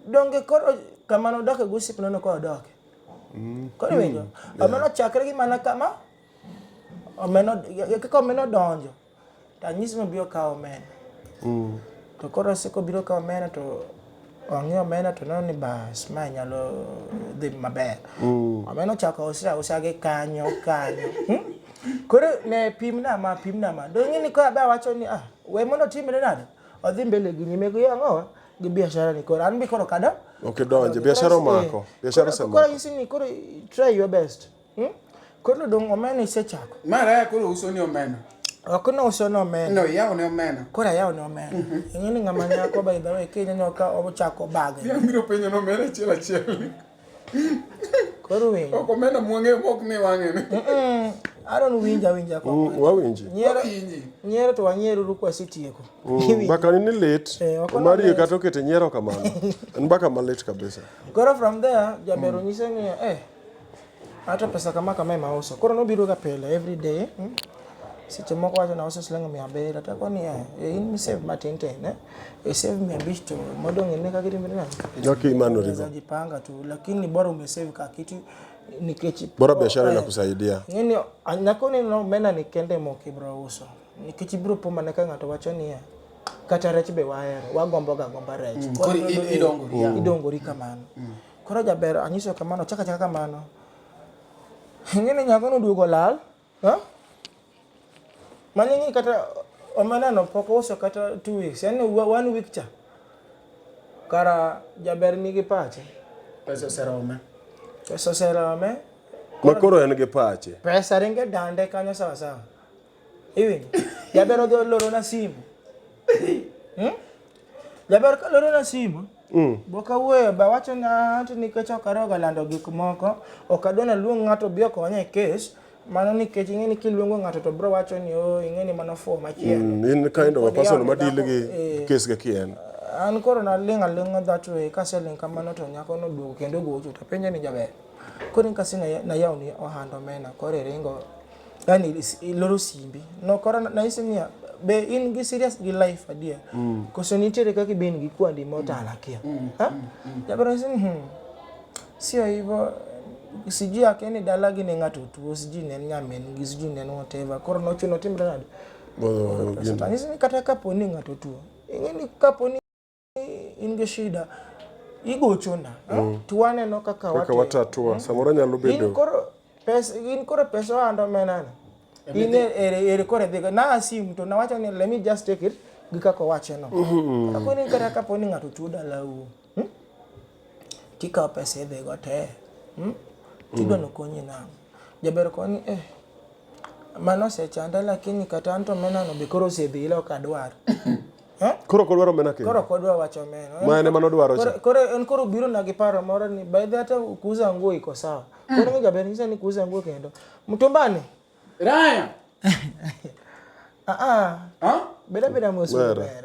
Donge koro kama nodake gi osiepne no koro odoke. Koro iwinjo? Omeno chakre gi mana kama omeno kaka omeno donjo to anyisi ni obi okaw omena. To koro oseko biro kawo omena to ong'iyo omena to oneno ni bas ma nyalo dhi maber. Omena ochako use ausa gi kanyo kanyo. Koro ne pimna ma pimna ma. Dong' ing'e ni koro abe awacho ni ah we mondo otimre nade? Odhi mbele gi nyime gi ang'owa gi biashara ni koro an bi koro kada Ok idonje, biashara omako. Biashara osemako. Koro anyisi ni koro try your best. Koro dong' omena isechako. Ma Raya koro uso ni omena. Ok nouso ne omena. No, iyawo ne omena. Koro ayawo ne omena. Ing'e ni ng'ama nyako by the way kineno ka ochako bage. Dhiang' biro penjo ni omena achiel achiel. Koro winjo. Ok omena mwang'eyo mok mi wang'e ni. Aaron winja winja kwa. Wawinji. Nyiero nyiero to wanyieruru kwasetieko. Mbaka ni ni lit. Eh, ok Mario onalit. kata okete nyiero kamano. En mbaka malit kabisa. Koro from there jaber onyise ni eh hata pesa kama kama ema auso. Koro nobiro ga pile every day. Seche moko wacho nauso siling 700 atako ni eh in misave matin tin eh. Isave 500 to modong' ine kaka itimri nade. Kaka imanorigo. Unaweza jipanga tu lakini bora umesave ka kitu nikech Bora biashara eh, inakusaidia. Ng'eni nyako ni no omena ni kende mok ibro uso. Nikech ibro po mana ka ng'ato wacho niya kata rech be wahero wagombo ga gomba rech. Koro idongori, yeah. Idongori kamano. Koro jaber anyiso kamano chaka chaka kamano. Ing'eni nyako noduogo lal. Ha? Mano ing'e kata omena no pok ouso kata 2 weeks. Yani one week cha. Kara jaber nigi pache. Pesa oserome. Pesa oserome. Ma koro en gi pache. Pesa ringe dande kanyo sawa sawa. Iwinjo? Jaber odhi olorona simu. Jaber ka lorona simu. Bok awuoyo ba wacho na anto nikech ok aroga lando gik moko, ok adwa naluong ng'ato obi okonya e kes, mano nikech ing'e ni kiluongo ng'ato to bro wacho ni oh ing'e ni mano fuwo machielo. In kind of a Pod person yawo ma ne deal dhako, gi eh. kes ga kien. An koro naling' aling'a that way, kaseling' kamano to nyako noduogo kendo ogocho to apenje ni jaber. Koro in kasi nayawoni ohand omena koro iringo yani iloro simbi. No koro nanyise niya be in gi serious gi life adier. Koso nitiere kaka ibe in gi kwandi motalo akia. Ha? Jaber onyise ni sio hivyo sijui akia ni dalagi ne ng'ato tuo sijui ne en nyamin gi sijui ne en whatever. Koro nochuno otimre nade? Bo- Pesa. Anyise ni kata kapo ni ng'ato tuo, ing'e ni kapo ni in gi shida igochona to waneno kaka Kaka watimo. watatua. Samoro nyalo In bedo. koro pesa in koro pesa ohand omena ni. In ere ere koro idhigo. Na assume to nawacho ni let me just take it gi kaka owache no. Kapo ni kata kapo ni ng'ato tuo dalau, Tikawo pesa idhigo te. Tidwa nokonyi nang'o? Jaber koni eh mano osechanda lakini kata anto omena no be koro osedhi ila ok adwar. Eh? Koro ok odwar omena kendo. Koro ok odwa wacho omena. Ma en ema nodwaro cha. Koro, koro en koro biro na gi paro moro ni by the hata kuuza nguo iko sawa. Koro ng'e jaber nyisa ni kuuza nguo kendo. Mtumbani. Raya. Ah ah. Ha? Beda beda mos Wera. ber.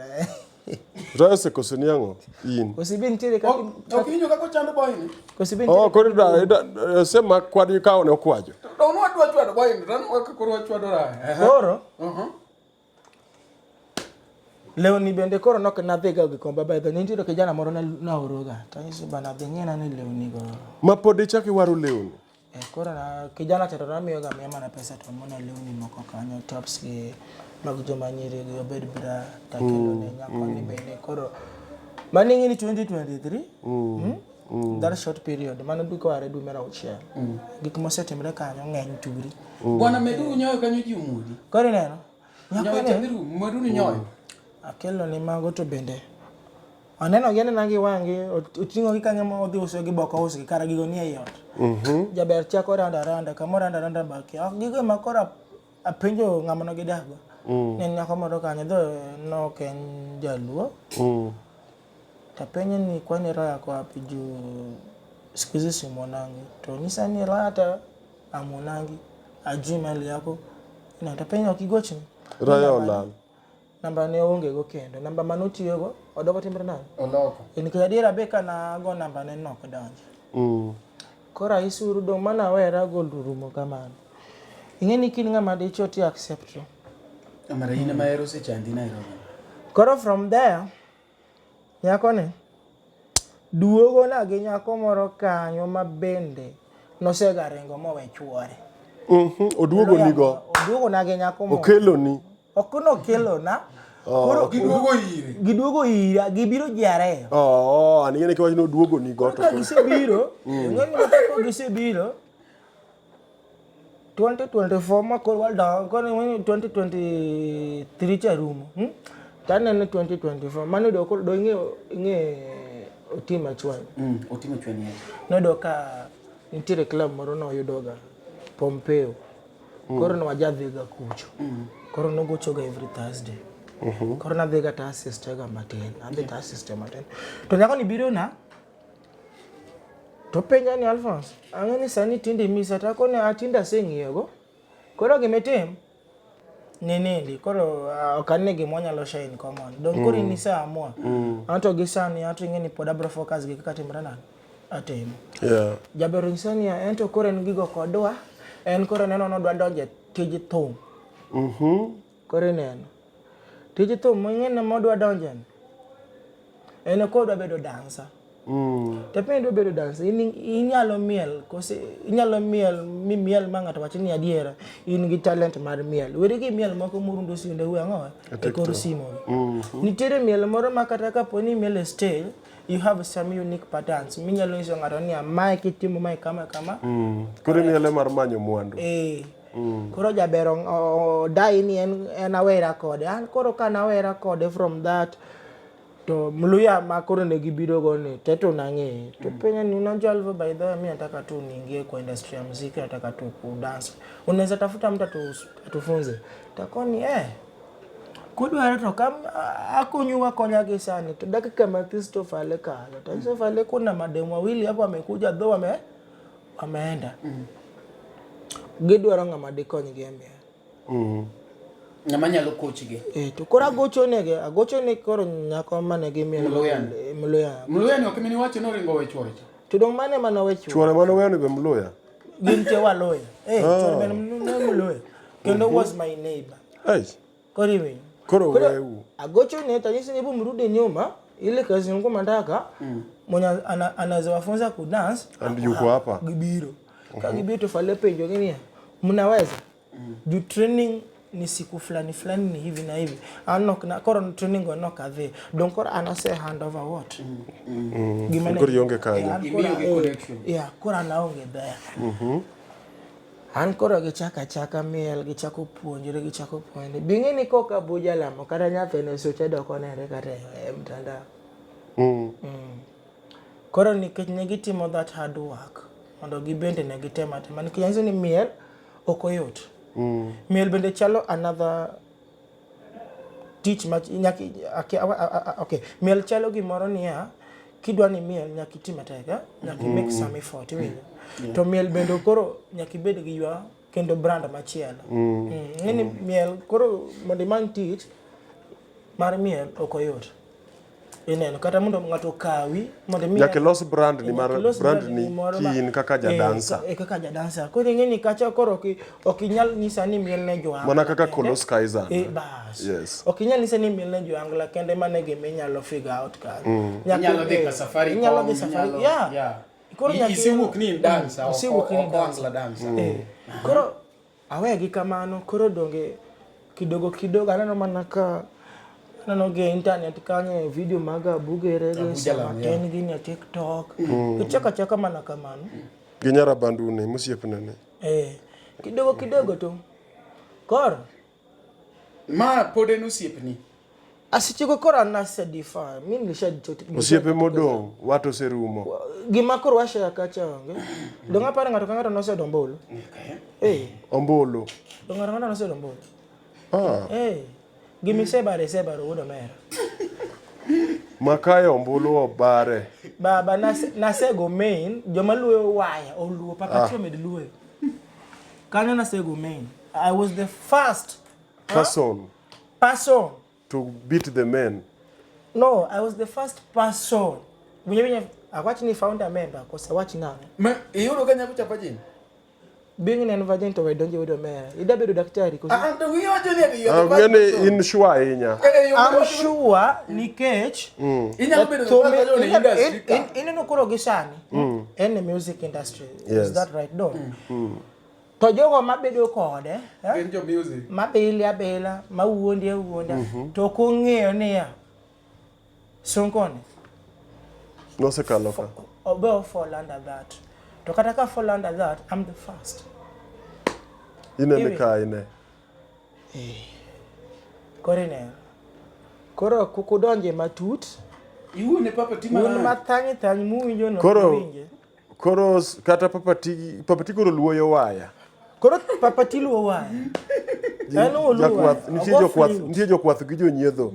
Raya osekoso ni ang'o? In. Kosibi nitiere kaka Ok iwinjo kaka ochando boy ni? kosibi nitiere Oh, koro ida ida osemak kwadi ikawo ne okwajo. To nwadwa chwado boy ni, to aneno koro wachwado Raya. Ehe. Koro Mhm. lewni bende koro nok nadhiga Gikomba by the way nitiere kijana moro naoroga to anyise bana dhi ng'ina ni lewni go. Ma pod ichako iwaro lewni. Eh, koro na kijana cha to namiyo ga miya mana pesa to omona lewni moko kanyo tops gi mag joma nyiri gi obed bra takelo ne nyako ni bende koro mano ing'e ni 2023 That short period mano dwe koare dwe mar auchiel gik mosetimre kanyo ng'eny turi Bwana meduru nyoyo kanyo ji omuodi. koro ineno nyako Nyoyo ni cha dhi rumo, meduru nyoyo. Akelo ni mago to bende aneno gi anena gi wang'i oting'o gi kanyo ma odhi uso gi boko usgi kara gigo nie ei ot. Jaber chako randa randa kamoro randa randa bakia. Ok gigo ema koro apenjo ng'ama ne gidak go. Ne en nyako moro kanyo dho nok en jaluo. Tapenje ni kwani Raya ako wapi juu siku hizi simuonangi. To nyisa ni Raya hata amuonangi ajui mali yako. Na tapenjo ok igochni. Raya olal. Namba ne oonge go kendo. Namba mane otiyogo odoko timre nade? Oloko. E nikech adiera be ka nago namba ne no ok donjo. Koro aisuru dong' mana awera go rumo kamano. Ing'e ni kin ng'ama dichuo ti accept. Amara in ema hero osechandi Nairobi. Koro from there, nyako ni duogo na gi nyako moro kanyo ma bende nosega ringo mowe chuore. Oduogo ni go. Oduogo na gi nyako moro. Okelo ni. Ok nokelo na. Oh. Giduogo ire. Giduogo ira, gibiro ji ariyo. Oh, an ing'e ni kiwacho ni oduogo ni go to. Ka gisebiro, ing'e ni ka gisebiro 2024 ma koro wadongo, koro ing'e ni 2023 cha rumo. Taneno 2024, mano yudo koro do ing'e ing'e Otima Chwany. Otima Chwany. Yes. Noyudo ka nitiere club moro noyudoga Pompeo. Koro ne wajadhiga kucho. Koro nogochoga every Thursday. Koro nadhiga to assist ga matin. Adhi to assist matin. To nyako ni biro na to penja ni Alphonse, ang'e ni sani tinde misa to akone atinde aseng'iyogo. Koro gimitim ni nindi koro ok ane gima wanyalo share in common. Dong koro in iseamua. Anto gi sani anto ing'e ni pod abro focus gi kaka timre nade? Atimo. Jaber onyisa niya, en to koro en gigo kodwa, en koro neno nodwa donjo e tij thum. Koro ineno. Tij thum ing'e ni modwa donje ni. En kodwa bedo dancer. To piny idwa bedo dancer, in inyalo miel kose inyalo miel mi miel ma ng'ato wach ni adiera in gi talent mar miel. Weri gi miel moko morundo sinde wi ang'o e kor simo. Nitiere miel moro ma kata kapo ni imiel e stage, you have some unique patterns minyalo nyiso ng'ato ni mae kitimo mae kama kama. Koro imiele mar manyo mwandu. Eh. Koro jaber odai ni en awera kode. An koro ka nawera kode from that to Mluya ma koro ne gibiro go ni teto nang'e. To penja ni unajua Alvo, by the way mimi nataka tu niingie kwa industry ya muziki, nataka tu ku dance. Unaweza tafuta mtu atufunze. Takoni eh kudwaro to kam akonyu wakonya gi sani to dakika mathis to Fale kalo. To mm. Fale kuna mademu wawili hapo wamekuja though wameenda. Gidwaro ng'ama dikonygi e miel. Ng'ama nyalo coach gi. Eh, to koro agochonegi, agochone koro nyako mane gimiel Mluya. Mluya. Mluya ni ok mini wacho noringo we chuore cha. To dong' mane mane owe chuore? Chuore mane oweyo ni be Mluya. Gin te Waluya. Eh, chuore bende ne Mluya. Kendo was my neighbor. Ai. Koro iwinjo. Koro wewu. Agochone to anyise ni hebu mrudi nyuma ile kazi nilikuwa nataka mwenye anaweza wafunza kudance And yuko hapa. Gibiro. Ka gibiro to Fale penjo gi niya, mnaweza? Juu training ni siku fulani fulani ni hivi na hivi. An ok na koro training go nok adhi. Dong koro an ase hand over what? Gima ne- Koro ionge kanyo. Eh, an koro- Imiyogi connection. Yeah, koro an aonge there. An koro gichako achaka miel, gichako puonjre, gichako puonjre. Bing'e ni koka Abuja lamo kata nyathine suche dok onere kata e mtandao. Koro nikech ne gitimo that hard work, mondo gibende ne gitem atema. Nikech anyiso ni miel ok oyot. Miel bende chalo another tich ma nyaka okay. Miel chalo gimoro niya, kidwa ni miel nyaka iti matek, eh? Nyaka i make some effort, iwinjo? To miel bende koro nyaka ibed gi ywa kendo brand machielo. Ng'eni miel koro mondo imany tich mar miel ok oyot. Ineno kata mondo ng'ato okawi mondo imi Nyaka ilos brand ni mar Nyaka ilos brand brand ni ni moro ma- kiin kaka jadansa. Eh, kaka jadansa. Koro ing'e ni kacha koro ok inyal nyisa ni miel ne jo Mana kaka kende. Kolos Kaiser. Eh, bas. Yes. Ok inyal nyisa ni miel ne jo Angla kende mane gima inyalo figure out kanyo. Nyaka- Inyalo dhi ka eh, Safaricom. Inyalo dhi safari. Yeah. Yeah. Koro nyaka Isewuok ni in dancer, Isewuok ni in ok dancer. Angla dancer. Eh. Koro awegi kamano, koro donge kidogo kidogo aneno mana ka aneno gi e internet kanyo e video mag Abugere gi Abuja Lam, yeah. Samaten gini e TikTok. Gichako achaka mana kamano. Gi nyar Abandune mosiepne ni. Eh, kidogo kidogo to. Koro Ma pod en osiepni. Asechego koro an nasedifa mi nilisha Osiepe modong' wat oserumo. Gima koro washare kacha onge. Dong' aparo ng'ato ka ng'ato noseyudo ombulu. Eh. Ombulu. Dong' ng'ato ka ng'ato noseyudo ombulu. Ah. Eh. Gima isebaro isebaro wuod omera. Makayo ombulu obare. Baba nase, nasego main joma luoyo waya oluo papa ah. Omed luoyo. Kanyo nasego main. I was the first person. Person to beat the men. No, I was the first person. Winyo winyo awach ni founder member kosa wach nang'o? Ma iyudo ka nyako cha virgin? Being an virgin to wedonje wuod omera. Ida bedo daktari koso? Ah, to wiyi wacho ni ati you are the first Ang'e ni in sure ahinya. Eh, eh, I'm sure nikech Inyalo bedo the first person in industry ka. ineno koro gi sani en e music industry. Yes. Is that right? No. To jogo mabedo kode eh, Gin jo music. mabile abila mawuondi awuonda to ok ong'eyo niya Sonkoni Nosekalo ka. obe o fall under that. To kata ka fall under that, I'm the first. Inene Iwi. ka ine. Koro ineno. Koro kik udonje matut. Iwuone Papa Ti Un marach. mathany thany muwinjo no Koro uwinje. koro kata Papa Ti Papa Ti koro luoyo waya. Koro Papa Ti luo waya. En oluo waya. Jakwath nitie Ogo jokwath flute. nitie jokwath gi jonyiedho.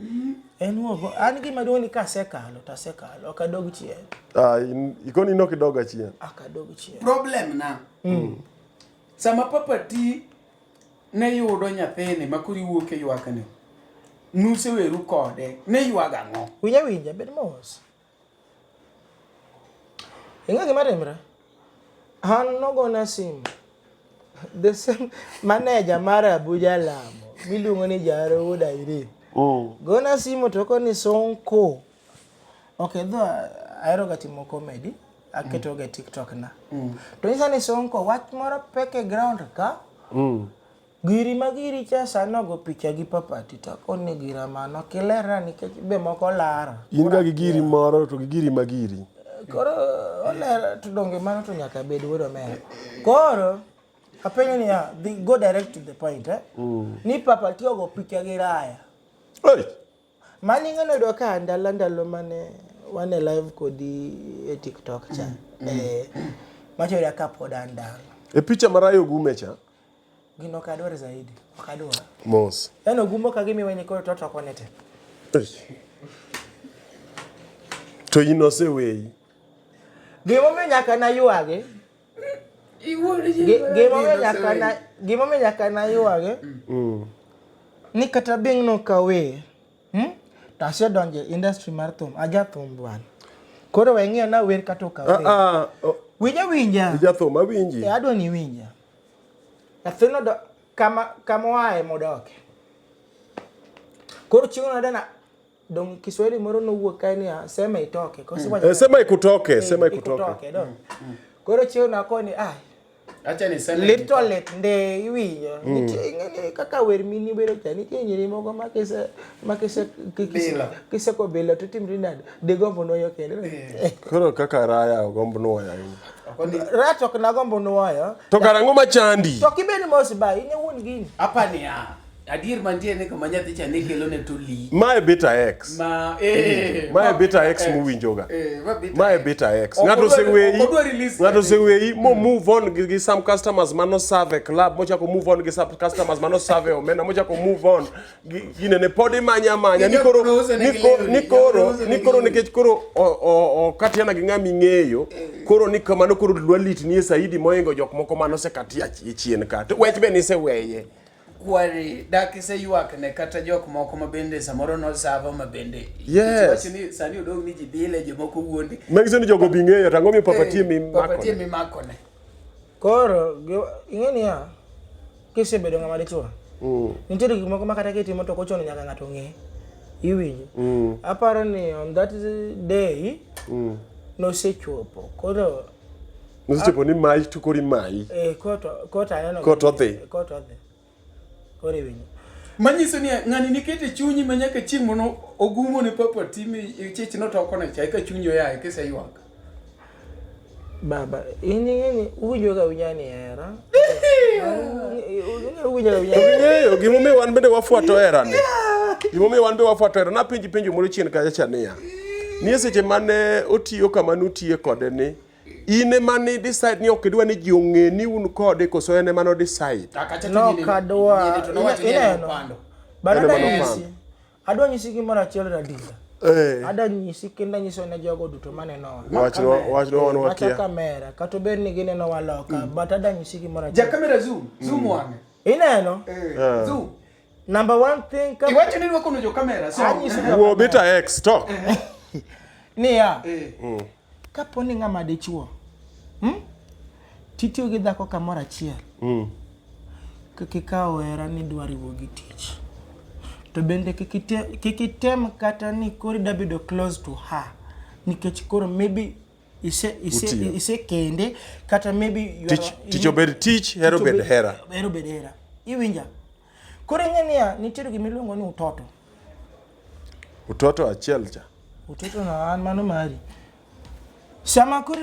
En ogo. An gima duong' ni kasekalo to asekalo. Ok adog chien. Ah, in- ikoni nok idog achien. Ok adog chien. Problem na. Sama Papa Ti ne yudo nyathini ma koro iwuok e ywakni, nuseweru kode, ne ywago ang'o? Winja winja, bed mos. Ing'e gima timre? An nogona simu. The same manager mar Abuja Lamo miluongo ni Jaro Wuod Irene. Gona simu to koni Sonko. Okay, though ahero ga timo comedy, aketo ga e TikTok na. To nyisa ni Sonko wach moro pek e ground ka. Giri ma giri cha sani ogo picha gi papati to akoni gira mano kilerna nikech be moko lara. In ga gi giri moro to gi giri ma giri. Koro oler to donge mano to nyaka bed wuod omera. Koro apenjo niya, go direct to the point eh? Ni papa ti ogo picha gi Raya. Oi! Mano ing'e noyudo ka ndalo ndalo mane wan e live kodi e TikTok cha. Eh, macho yuda ka pod an dala. E picha ma Raya ogume cha. Gino ok adwar zaidi. Ok adwar. Mos. Yaani ogumo ka gimiwe ni koro to toko ne te. To in oseweyi. Gimomiyo nyaka naywage. Gimomiyo nyaka na gimomiyo nyaka naywage. Ni kata bing no kawe. To asedonjo e industry mar thum, aja thum bwana. Koro we ng'iyo na wer kata ok awer. Ah, ah, Winja winja. Ija thum awinji. Eh, adwa ni iwinja. Nyathino do kama kama oaye modoke. Koro chieng' nadana dong Kiswahili moro nowuok kae niya sema itoke. Koso wacho- Eh, sema ikutoke, Eh, sema ikutoke. do. Koro chieng' nakoni ah Acha ni seme. lit to lit nde iwinjo. Nitie ing'eni kaka wer mini bedo cha nitie nyiri moko ma kise ma kise Bila. kise kobilo to timri nade digombo nuoyo kendo. Koro kaka Raya ogomb nuoyo ahinya. Rat ok nagombo nuoyo. To kara ang'o machandi? To kibed mos ba in e wuon gini. Apa niya, adier mantie ni kama nyathi cha ne kelo ne to li. Mae bitter ex. Ma eh Mae bitter ex muwinjoga. Eh, ma bitter Mae ex. bitter ex. Ok Ng'ato odwa- oseweyi. ok odwa release Ng'ato oseweyi mo move on gi some customers mano serve e club mochako move on gi some customers mano serve e omenda mochako move on gi ginene pod imanya amanya ni koro ni koro ni koro ni koro nikech koro okatiana gi ng'ama ing'eyo koro ni kamano koro lwa lit nie saidi moingo jok moko mano osekatia chien ka to wech be niseweye Kwari dak iseywak ne kata jok moko ma bende samoro nosava ma bende Yes. Iwacho ni sani odong' ni ji bile jomoko wuondi Manyiso ni jogo bi ng'eyo to ang'o miyo papa tie Papa tie mimakone mimakone Koro ing'e niya kisebedo ng'ama dichuo nitiere gik moko ma kata kitimo to ok ochuno nyaka ng'ato ng'e. Iwinjo? Aparo ni on that day nosechopo. Koro Nosechopo ni mayi to koro imayi. eh, koto koto aneno Koto odhi. Koto odhi. Koro iwinjo. Manyiso ni ng'ani nikete chunyi ma nyaka chieng' mono ogumo ne papa timi chich notoko ne cha eka chunyi oyaye kiseywak. Baba, in ing'e ni uwinjo ga winja ni hera. Uwinjo ga winja. To ging'eyo gimomiyo wan bende wafuato herani. Gimomiyo wan be wafwato hera, napenji penjo moro chien kacha cha niya. Ni e seche mane otiyo kama nutiye kode ni, in ema ni decide ni ok idwa ni ji ong'e ni un kode koso en ema no decide? No kadwa. Ineno. But En ema adwa nopando. nyisi. Adwa nyisi gimoro achiel Radila. Eh. Adwa nyisi kendo anyiso ne jogo duto manenowa. Wachno wachno wan Macha wakia. kamera kata obed ni ginenowa loka but adwa nyisi gimoro achiel. Ja kamera zoom, zoom wang'e. Ineno? Eh. Zoom. Number one thing ka Iwacho ni idwa kono jo kamera. So. Anyiso jo Wuo bita X talk. niya Eh. kapo ni ng'ama dichuo titiyo gi dhako kamoro achiel kik ikaw hera ni idwa riwo gi tich to bende kik kik item kata ni koro idwa bedo close to her nikech koro maybe ise ise Utiyo. ise kende kata maybe you are- Tich tich obed tich, hera tich obed hera. hera obed hera iwinja koro ing'e niya nitiere gima iluongo ni utoto Utoto achiel cha. utoto no an mano mari sama koro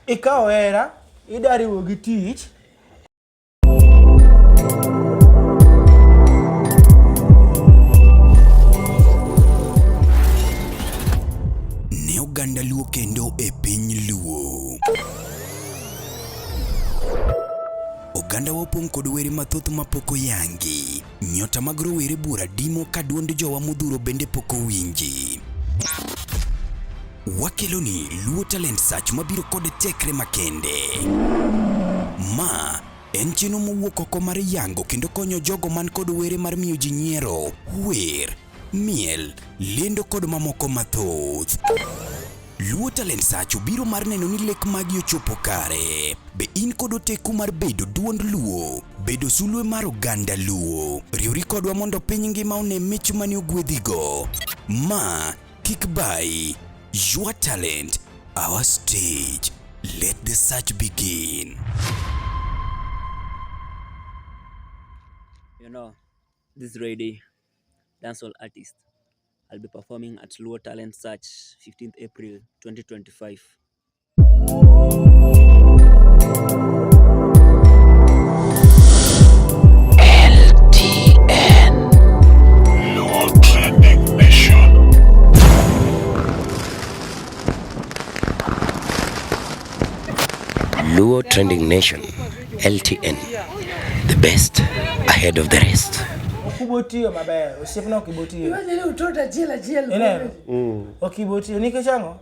ikawo hera idwa riwo gi tich Ne oganda Luo kendo e piny Luo. Ogandawa opong' kod were mathoth mapok oyangi. Nyota mag rowere buora dimo ka duond jowa modhuro bende pok owinji. Wakeloni Luo Talent Search mabiro kod tekre makende. Ma en chenro mowuok oko mar yango kendo konyo jogo man kod were mar miyo ji nyiero, wer, miel, lendo kod mamoko mathoth. Luo Talent Search obiro mar neno ni lek magi ochopo kare. Be in kod oteku mar bedo duond Luo? Bedo sulwe mar oganda Luo? Riwri kodwa mondo piny ngima one mich mane ogwedhigo. Ma kik bayi. Your talent, our stage. Let the search begin. You know, this lady, dancehall artist, I'll be performing at Luo Talent Search 15th April 2025. LTN. Luo Trending Nation. Luo Trending Nation, LTN. The best ahead of the rest. Ok ibo tiyo maber, osiepna ok ibo tiyo. Iwacho ni utoto achiel achiel. Ineno? Ok ibo tiyo nikech ang'o?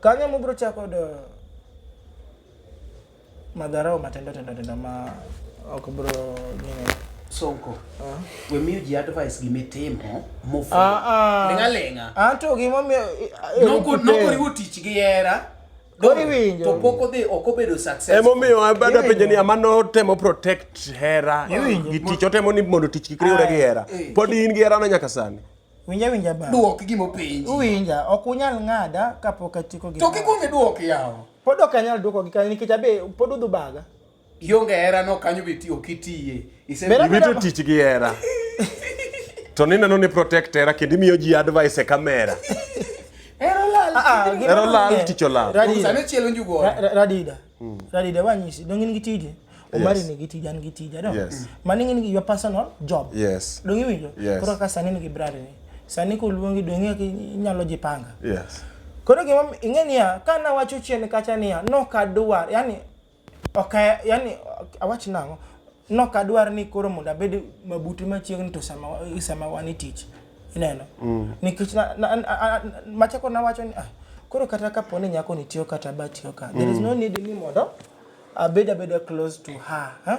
Kanyo mubro chako yudo madharau matindo tindo tindo ma ok bro nini. Sonko. We miyo ji advice gimitimo mofuwo. Ah, ah. Ling'a ling'a. Anto gimomiyo Nokoriwo tich gi hera. Koro iwinjo. To pok odhi ok obedo successful. Emomiyo abada penjo ni ama notemo protect hera gi tich otemo ni mondo tich kik riwre gi hera. Eh. Pod in gi hera no nyaka sani. Winja winja ba. Duok gimopenji. Uwinja, ok unyal ng'ada kapok atieko To kikuongo iduok yawo. Pod ok anyal duoko gi kanyo nikech abe pod udhu baga. Ionge hera no kanyo be ti ok itiye. Ise- Bera- Iwito tich gi hera. To nineno ni protect hera kendo imiyo ji advice e kamera. Hera olal. Ah, ah, gima Hera olal, duong' tich olal. Radida. Sani chielo njugu ode. Radida. Radida wanyisi, dong in gi tije. Omari Yes. nigi tije, an gi tije, dong. Yes. Mano ing'e ni your personal job. Yes. Dong iwinjo? Yes. Koro kaka sani nigi brand ni. Sani koluongi dong ing'e inyalo jipanga. Yes. Koro gima ing'e niya, ka nawacho chien kacha niya, nokadwar, yani ok yani awach nang'o, nokadwar ni koro mondo abed mabuti machiegni to sama sama wan e tich. Ineno? Nikech na, na, na, machako nawacho ni ah, koro kata kapo ni nyako ni tiyo kata ba tiyo ka, there is no need ni mondo abed abeda close to her. Huh?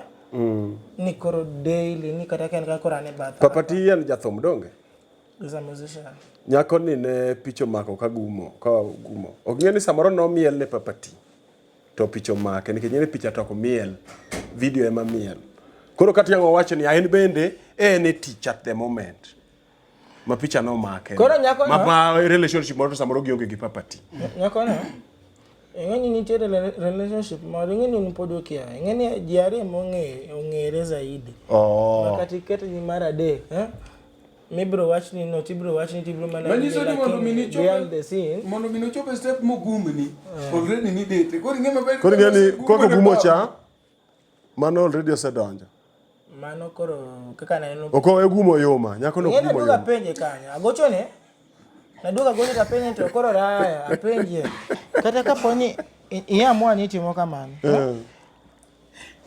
Ni koro daily, ni kata ka en ka koro an e batha. Papa ti en jathum donge? Is a musician. Nyako ni ne picha omako ka gumo, ka gumo. Ok ng'e ni samoro nomiel ne Papa T. To picha omake nikech ng'e ni picha to ok miel. Video ema miel. Koro kata yang owacho ni en bende en e tich at the moment. Ma picha nomake. Koro nyako no- Ma, ma relationship moro to samoro gionge gi Papa T. Nyako no, ing'e ni nitiere relationship moro, ing'e ni un pod ukia. Ing'e ni ji ariyo mong'e ong'ere zaidi. Oh. Ma kata iket ji mar adek, eh? Mibro wach ni no, tibro wach ni tibro mana Manyiso ni mondo mi lakini nichop behind the scene. mondo mi nochop e step mogumni already ni date. Koro ing'e maber. Koro ing'e ni koko gumo cha mano already osedonjo. Mano koro kaka naneno. Ok owe gumo yuma, nyako no Ing'e gumo naduogo yuma. apenje kanyo. Agochone. Naduogo agocho to apenje to koro raya apenje. Kata kapo ni iamua ni itimo kamano. Eh.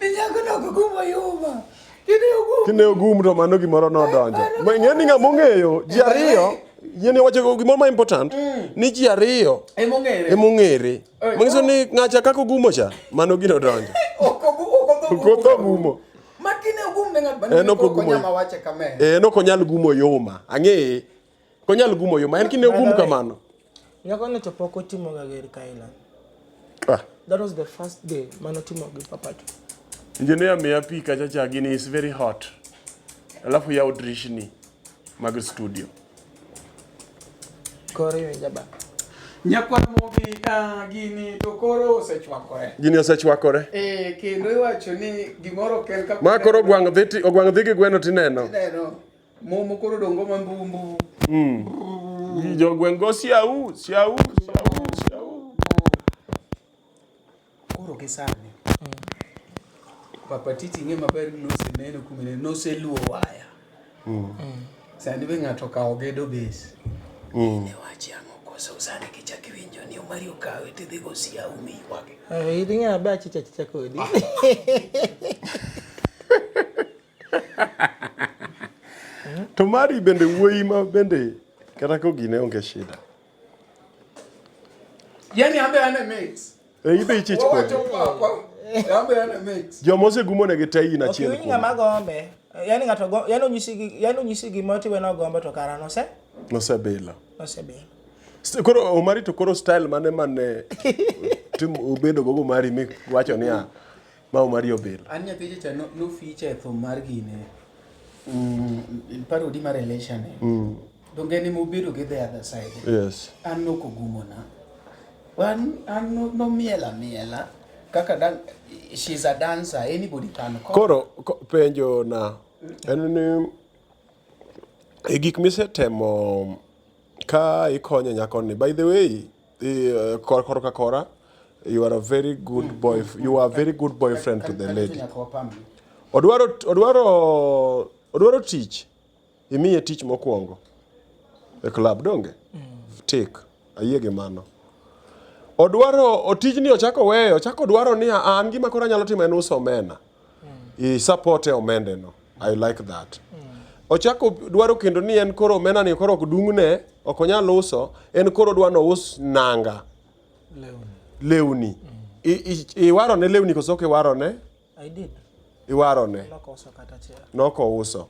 Ni nyako no ok ogumo yuma. Kine ogum. Kine ogum to mano gimoro nodonjo. Ma ing'e ni ng'ama ong'eyo ji ariyo, yie wacho gimoro ma important ni ji ariyo Emong'ere. emong'ere. Manyiso ni ng'acha kaka ogumo cha, mano gino donjo. Ok ogu- ok otho Ok otho gumo. Ma kine ogum ne ng'at En ok ogumo. Nyama wache kame. En ok onyal gumo yuma. Ang'eye. Ok onyal gumo yuma. En kine ogum kamano. Nyako ni to pok otimo ga ger kaila. Ah. That was the first day manotimo gi papati. Engineer miya pi kacha cha gini is very hot. Alafu yaw dirishni mag studio. Koro iwinja ba. Nyakwar Mogi ah, gini to koro osechwakore. Gini osechwakore. Eh, kendo iwacho ni gimoro ok en kaka Ma koro ogwang' dhi ti- ogwang' dhi gi gweno tineno. Ineno. Momo koro dongo ma mbumbu. Jogweng' go siau, siau, siau, siau. Koro gi sani. Papa Titi ng'e maber ni noseneno kumene noseluwo waya. Sani be ng'ato okawo gedo base. Ne wachi ang'o koso sani kichak iwinjo ni Omari okawe tidhi go siau miywage. Eh, idhi ng'e maber achicha achicha kodi. To mari bende wuoyi ma bende kata kogine onge shida. Yani ambe an e mix. E idhi ichich kode. Wawacho kwa ambe an e mix. Joma osegumonegi te in Ok achiel iwinj kuom. ng'ama gombe. Yaani ng'ato go, yaani onyisi gi yaani onyisi gimoro tiwe nogombo to kara nose Nosebilo. nosebilo. Koro Omari to koro style mane mane tim ubedo go Omari mi wacho niya ma Omari obilo. An nyathi cha no, no feature e thum mar gine. Parody mar Elisha ne. Donge en ema obedo gi the other side. Yes. An nok ogumona. Wan an no- nomiel amiela kaka dan, she's a dancer anybody can call. Koro penjo na en ni e gik misetemo ka ikonyo nyakoni by the way korka kora you are a very good boy you are a very good boyfriend to the lady. Odwaro odwaro odwaro tich imiye tich mokwongo e club donge tik ayie gi mano odwaro otijni ochako weyo ochako dwaro ni an gima koro anyalo timo en uso omena i support e omende no i like that ochako dwaro kendo ni en koro omena ni koro ok dung'ne ok onyal uso en koro odwa nous nanga lewni iwaro ne lewni koso ok iwaro ne I did. iwaro ne Nokouso kata achiel. nokouso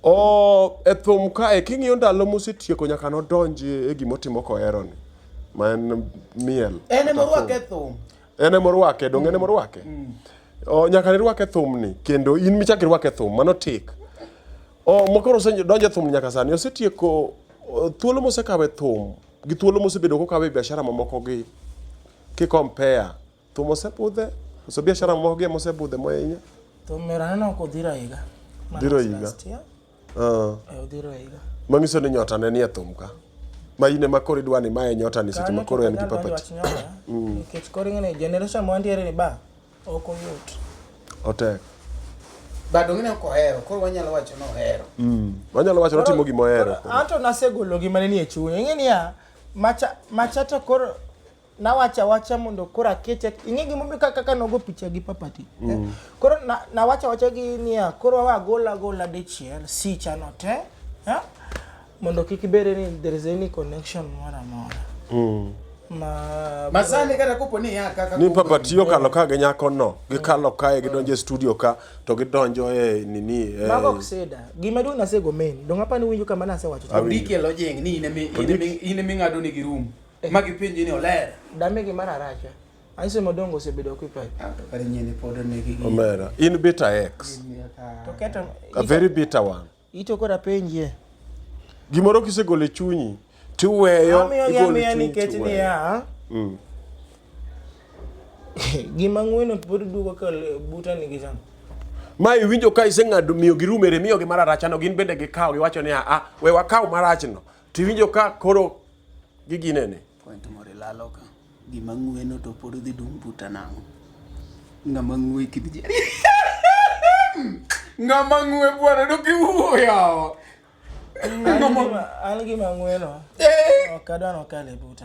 o e thum kae king'iyo ndalo mosetieko nyaka nodonji e gimotimo koheroni ma en miel En ema orwake thum. En ema orwake donge en ema orwake o nyaka ne rwake thumni kendo in michak irwake thum mano tik o mokoro osedonjo e thum nyaka sani osetieko thuolo mosekawo e thum gi thuolo mosebedo kokawo e biashara mamoko gi ki compare thum osebudhe koso biashara mamoko gi ema osebudhe mohinyo Thum mero aneno kodhiro higa. Dhiro higa. Ah. Eh, odhiro higa. Manyiso ni nyota ne nie thum ka. Ma in ema koro idwa ni mae nyota ni seche ma koro en gi papati. Nikech koro ing'e ni generation ma wantiere ni ba ok oyot. Otek. But ong'e ni ok ohero, koro wanyalo wacho ni ohero. Wanyalo wacho ni otimo gima ohero. Anto nasegolo gima ne nie chunya. Ing'e niya, macha macha to koro nawacho awacha mondo koro akete ing'e gimomiyo kaka nogo picha gi papati Koro nawacho awacha gi niya koro wawe agola agola dichiel sicha no te eh? mondo kik bede ni there is any connection moro amora ma Masani kata kopo ni ya kaka Ni papati okalo ka gi nyako no, gikalo kae gidonjo e studio ka to gidonjo e nini e mago ok sida gima duong' nasego main dong' apani winjo kama nasewacho chon. Ondiki e lodging ni in emi in emi ng'ado ni gi room. Ma gipenji ni oler. Dame gi mara racha anyiso modongo osebedo occupied Kare nyieni pod onegi gi. Omera. In bitter ex. to keto A very bitter one. ito koro apenjie Gimoro kisegolo e chunyi tiweyo amiyo gi igolo e amiya chunyi nikech tiweyo. niya gima ng'weno pod duogo ka buta nigi cham Ma iwinjo ka iseng'ado miyo gi room ere miyo gi mararachano gin bende gikawo giwacho ni a we wakaw marachno tiwinjo ka koro giginene. Point moro ilalo ka. Gima ng'weno to pod dhi dum buta nang'o? Ng'ama ng'we kid ji. Ng'ama ng'we bwana dok iwuo yawa. An gima ng'weno. Ok adwa nokal e buta.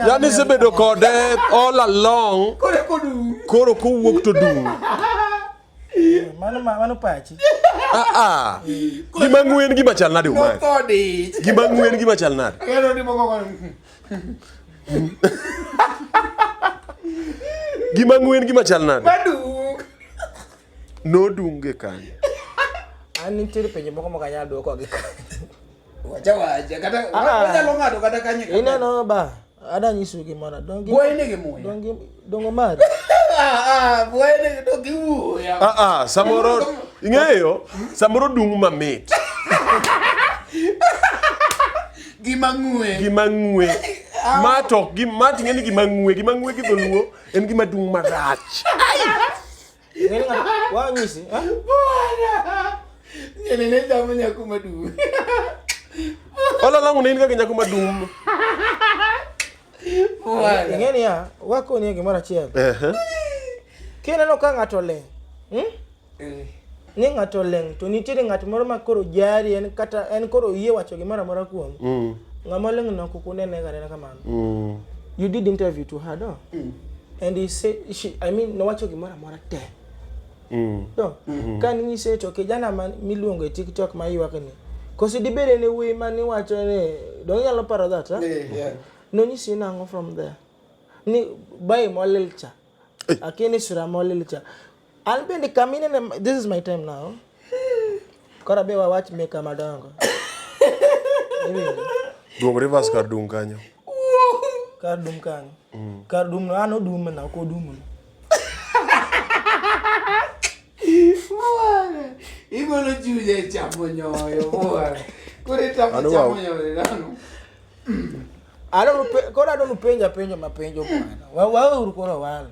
Yani isebedo kode all along. Koro kowuok to dung'. Mano mano pachi. Ah ah. Gima ng'we en gima chal nade Umar? Notho dich. Gima ng'we en gima chal nade? Kendo ni moko kono. Gima ng'we en gima chal nade? Madung. Nodunge kanyo. An nitiere penjo moko mok anyal dwoko gi Wacha wacha kata Ah. wanyalo ng'ado kata kanye. Ineno ba, ada nyisu gimoro. Dongi Bwoyi nigi muya. Dongi dongo mari. Ah ah, bwoyi nigi dok iwuo yawa. Ah ah, samoro ing'eyo, samoro dung' mamit. Gima ng'we. Gima ng'we. Ma to ok gi ma ting'e ni gima ng'we, gima ng'we gi dholuo en gima dung' marach. Ing'e ni ng'ato wanyisi, eh? Bwana. Nyene ne chamo nyako maduong'. All along ne in ga gi nyako madum. Bwana. Ing'e niya, wakoni gimoro achiel. Ehe. Kineno ka ng'ato oling', hmm? Ni ng'ato oling' to nitiere ng'at moro ma koro jari en kata en koro oyie wacho gimoro amora kuomi. Ng'ama oling' no ok unene ga anena kamano. You did interview to her, no? And he said, she, I mean, nowacho gimoro amora te. To, ka ninyise to kijana ma miluongo e TikTok ma ywak ni, koso dibed en e wuoyi ma niwacho ni, donge inyalo paro that, ha? Yeah. Nonyisi nang'o from there? Ni bae molil cha. Akia ni sura molil cha. An bende kaminene, this is my time now. Koro abe wawach meka madongo. Iwinjo? Duog reverse kar dung' kanyo. Kar dum kanyo. Kar dum no an odum na ok odum no. Bwana. Igolo chunya e chamo nyoyo bwana. Koro itamo Ano chamo wa- nyoyo nang'o? Adwaro pe- koro adwaro penja penjo mapenjo bwana. Wa- Waweuru koro walo.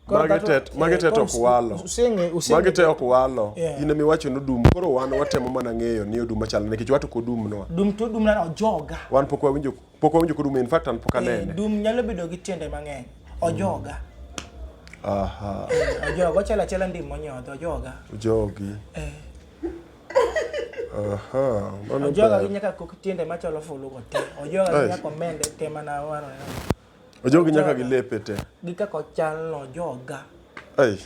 Koro Magi kata- te magi te to koro ok walo. Useng'e useng'e. Magi te ok walo. Yeah. In ema iwacho ni odum. Koro wan watemo mana ng'eyo ni odum machal nikech wato ok odumnwa. Dum to dum na ojoga. Wan pok wawinjo pok wawinjo kodum in fact an pok Eh, anene. dum nyalo bedo gi tiende mang'eny. Ojoga. Aha. Ojoga ochalo achala ndim monyodho ojoga. Ojogi. Eh. Aha. Mano Ojoga ber. gi nyaka kok tiende machalo fulugo te. Ojoga gi Ai. nyaka omende te mana waro. Ojogi nyaka gi lepe te. Gi kaka ochal no ojoga. Ai.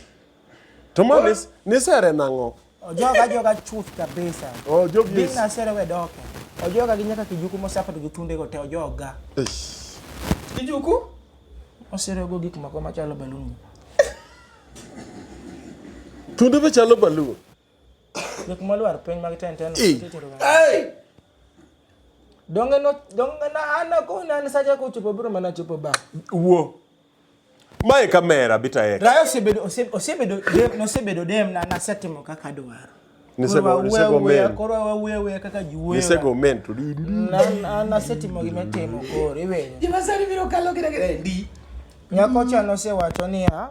To ma nis nisere nang'o? Ojoga joga chuth kabisa. Ojogi. Ding nasere we doke. Ojoga gi nyaka kijuku mosapato gi thundego te ojoga. Eish. Kijuku? Oserego gik moko machalo balun. Thunde be chalo balun. Gik molwar piny mag ten ten. Eh. Ai! Donge no donge na an akoni an sacha kochopo biro mana chopo ba. Wuo. Mae kamera bita ek. Rayo osebedo osebedo dem nosebedo dem na nasetimo kaka adwaro. Nisego Koro nisego wawuoyo awuoya, men. Koro wawuoyo awuoya kaka ji wuoyo. Nisego men to du du. Na na nasetimo gima itimo koro iwinjo. Gima sani biro kalo kira kira ndi. Nyako cha nosewacho niya,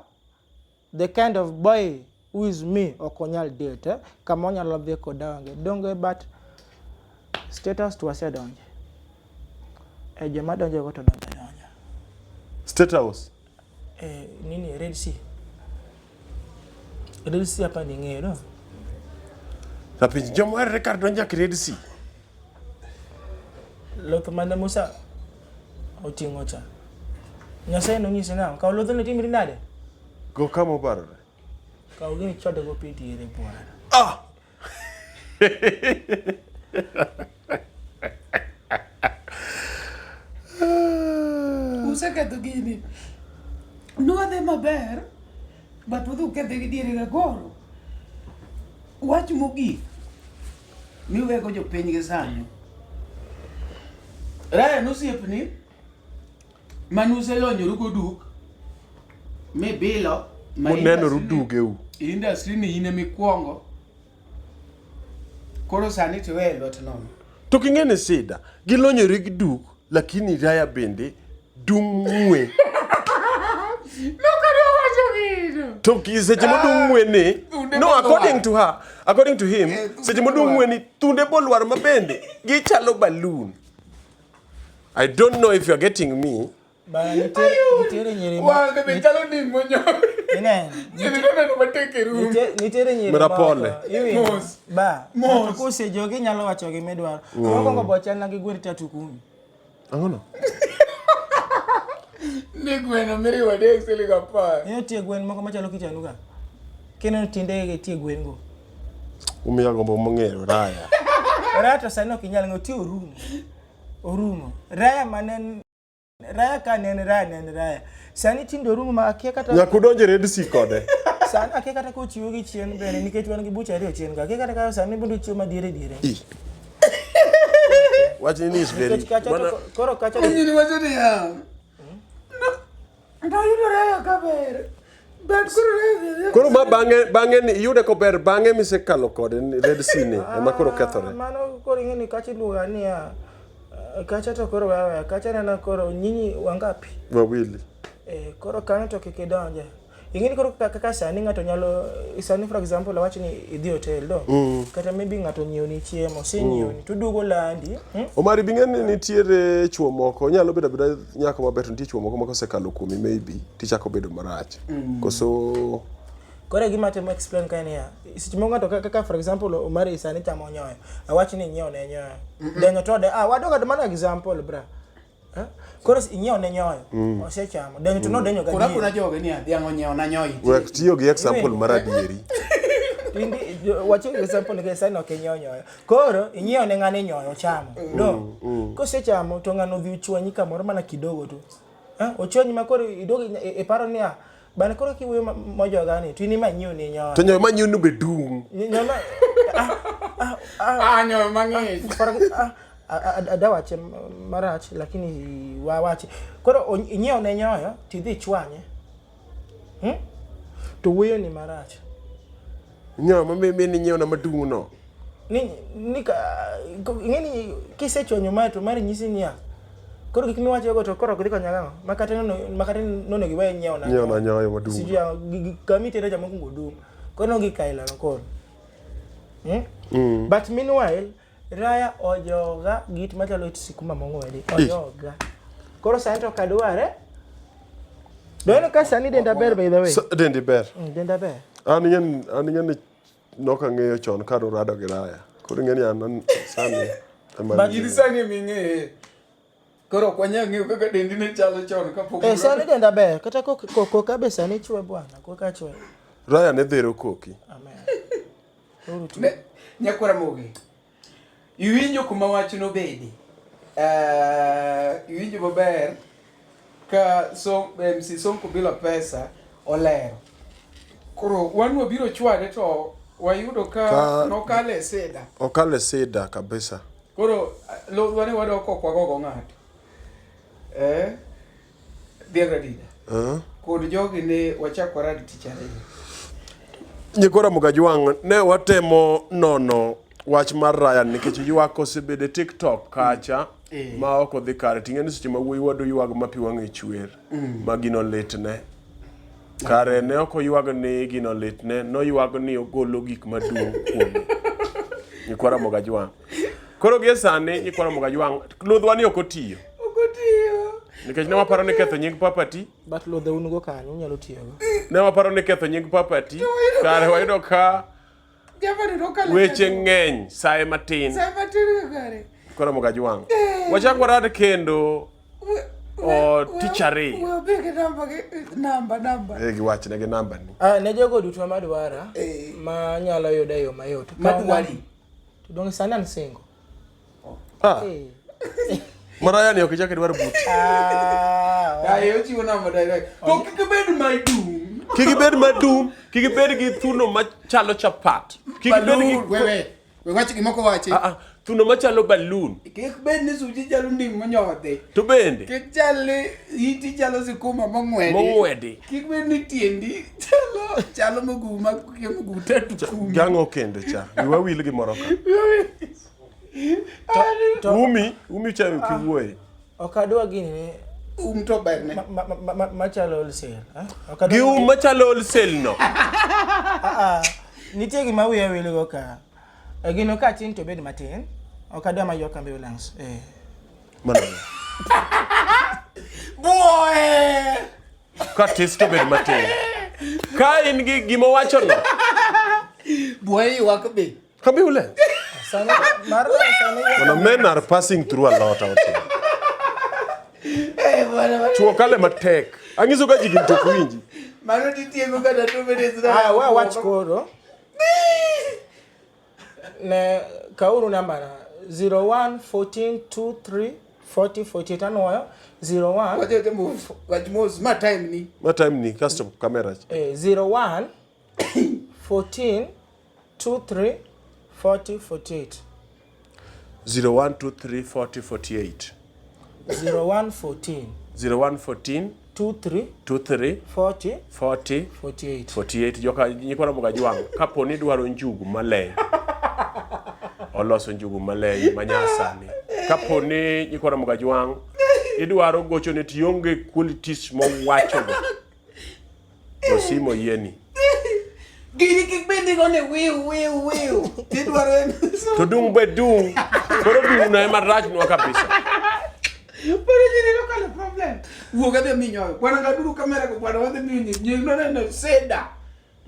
the kind of boy who is me ok onyal date eh? Kama onyalo dhi koda onge. Donge but status to wasedonje. E joma donjogo to donjo adonja. State House. Eh, nini Red Sea. Red Sea hapa ni ng'eyo no? Rapinj joma oherore kar donjo nyaka Red Sea. Luth mane Musa oting'o cha. Nyasaye nonyise nang'o? Kaw ludhno itimri nade? Go kama obarore. Kaw gini ichwade go pi diere bwana. Ah! Useketho gini. Nwadhi maber, but udhi ukethe gi diere ga koro. Wach mogik miwego jopiny gi sani. Ryan osiepni manuselonyoru go duk mibilo ma Munenoru industry ni- dugeu. industry ni in emikwongo koro sani tiweye e lwet nono. To king'e ni sida, gilonyore gi duk, lakini Raya bende dung' ng'we. Nokadwa wacho gino. To ki seche modung' ng'we ni, Thunde no bolwar. according to her, according to him, Eh, thunde seche modung' bolwar. ng'we ni thunde bolwar ma bende gichalo balloon. I don't know if you are getting me. Bana nitiere nitiere nyiri ma- Wang'e be chalo nim monyowi. Ineno? Nyiri noneno matek e rum. Nitiere nyiri Mera moko, pole. iwinjo? Mos. Ba. Mos. Ng'ato kosejogi nyalo wacho gima idwaro. Mokwongo bo chalna gi gwendi tatu kumi. Ang'ono? Ni gweno miriwo adek siling 10. Ineno tie gwen moko machalo kichanuga. Kineno tiendegi tie gwen go. Umiya gombo mong'eyo raya. Raya to sani ok inyal ng'eyo tie orumo. Orumo. Raya mane raya ka ne en raya ne en raya. Sani tinde orumo ma akia kata Nyaka udonje Red Sea kode. Sani akia kata kochiwo gi chien bende nikech wan gi bucha ariyo chien ka. Akia kata ka sani bende ochiwo madiere diere. I. Wachni ni is very. Nikech kacha to koro kacha to Nyiri wacho niya. Nayudo raya kaber. But koro raya. Koro ma bang'e bang'e ni iyude kober bang'e misekalo kode ni Red Sea ni ema koro kethore. Mano koro ing'e ni kacha iluonga niya kacha to koro weya weya kacha neno koro nyinyi wangapi. Wawili. Eh, koro kanyo to kik idonje. Ing'e ni koro kaka sani ng'ato nyalo sani for example awach ni idhi hotel do kata maybe ng'ato onyiewo chiemo osenyiewo ni to landi Omari bing'e ni nitiere chuo moko nyalo bedo abeda nyako maber to nitie chuo moko ma kosekalo kuomi maybe tichako bedo marach. Koso Koro e gima atemo explain kae niya, seche moko ng'ato kaka for example Omari sani chamo nyoyo, awach ni inyiewo ne nyoyo. Denyo to ode, ah wadoga mana example bra. Eh? Koro inyiewo ne nyoyo, osechamo. Denyo to nodenyo Kuna gadier. kuna joge niya dhiang' onyiewo na nyoyi. wek tiyo gi example mar adieri. Indi wacho example nikech sani ok inyiewo nyoyo. Koro inyiewo ne ng'ani nyoyo ochamo. Do. Kosechamo to ng'ano odhi ochwanyi kamoro mana kidogo tu. Eh? Ochwanyi ma koro idogo iparo niya, bana koro kiwuoyo mojogani to in ema inyiewo ne nyoyo. To nyoyo manyiew no be dung'. Nyoyo ma Ah, nyoyo mang'ich. Adawache marach lakini wawache. Koro inyiewo ne nyoyo tidhi ichwanye. To wuoyo ni marach. Nyoyo ma mi inyiewo na madung' no. Ni ka ing'e ni kisechwanyo mae to mari nyisi niya koro gik miwacho go to koro ok dhi konya gang'o makata nono makata nonego iwe nyiewo na Nyiewo na nyoyo madung'. Sijui kama itere cha mokwongo dung'. Koro gik aila no koro. But meanwhile Raya ojoga git machalo it sikuma mong'wedi. Ojoga. Koro sani to ok adware. Doneno ka sani denda ber by the way. Dendi ber. Denda ber. An ing'e ni nok ang'eyo chon ka nurado gi Raya. Koro ing'e ni an sani ema In sani ema ing'eye. Koro ok wanyal ng'eyo kaka dendi ne chalo chon kapok. Eh, sani denda ber. Kata koka be sani chwe bwana, koka chwe. Raya ne dhero koki. Amen. Nyakwara Mogi. Iwinjo kuma wach nobedi. Iwinjo maber ka MC Sonko Bila Pesa olero. Koro wan wabiro chwade to wayudo ka nokale sida. Okale sida kabisa. Koro lodhwa ni wadok ok wagogo ng'ato. Dhiang' Radida. Kod jogi ne wachak warad tich ariyo. Nyikwa Ramogi Ajwang', ne watemo nono wach mar Ryan nikech ywak osebedo e TikTok kacha ma ok odhi kare. Ting'e ni seche ma wuoyi wadu ywag ma pi wang'e chwer ma gino litne. Kare ne ok oywag ni gino litne, noywag ni ogolo gik maduong' kuome. Nyikwa Ramogi Ajwang'. Koro gie sani nyikwa Ramogi Ajwang', ludhwa ni ok otiyo. Ok otiyo. Nikech ne waparo ni ketho nying Papa T. But ludhe un go kanyo unyalo tiyogo. Ne waparo ni ketho nying Papa T. Kare wayudo ka weche ng'eny saye matin. Saye matin kare. Koro Ramogi Ajwang'. Wachak warad kendo o tich ariyo. We obi gi namba gi namba namba. Eh, giwachne gi namba ni. Ne jogo duto madwara ma nyalo yuda e yo mayot. Madwari. To donge sani an single. Ah. Maraya ni ok ichak idwar buti. Aye ochiwo namba direct. To kik ibed madum. Kik ibed madum, kik ibed gi thuno machalo chapat. Kik ibed gi Wewe, we wach gimoko wachi. Thuno machalo balloon. Kik bed ni suchi chalo ndim monyodhi. To bende. Kik chal ni iti chalo sikuma mong'wedi. Mong'wedi. Kik bed ni tiendi chalo mguu ma mguu tatu kumi. Gang'o kendo cha. Wiwa wil gi moro ka. Umi cha kiwuoye. Ok adwa gini ni. Um to berne. Machalo wholesale. Gi um machalo wholesale no. Nitie gima wiya wil go ka. Gino ka tin to bed matin. Ok adwa maywak ambulance. Mano. Buok. Boe! Ka tis to bed matin. Ka in gi gima wachono. Boe ywak be. Kabi ule. Sani mar sani Bwana, men are passing through a lot out here. Eh, bwana. Chuo kale matek. Angiso ka ji gin to ok winji. Mano titieko kata 2 minutes. Aya, we wach koro. Ne kauru namba na 01 14 23 40 48 anwoyo 01 Wacha wacha move. Wach mos ma time ni. Ma time ni kasto kamera. 01 14 23 40 48. 01 23 40 48. 01 14 01 14 23 23 40 40 48. 48. Joka nyikwa Ramogi Ajwang', kapo ni idwaro njugu maleny, oloso njugu maleny manyasani. Kapo ni nyikwa Ramogi Ajwang' idwaro gochone to ionge qualities mowachogo, to simo yieni. Gini kik bed ni gone wiu wiu wiu. Tidwaro en. To dung' be dung'. Koro dung' no ema rachnwa kabisa. Bwana gini no kalo problem. Wuog adhi mi nyoyo. Bwana ngaduru kamera go bwana wadhi miyo nyi. Nyi no neno seda.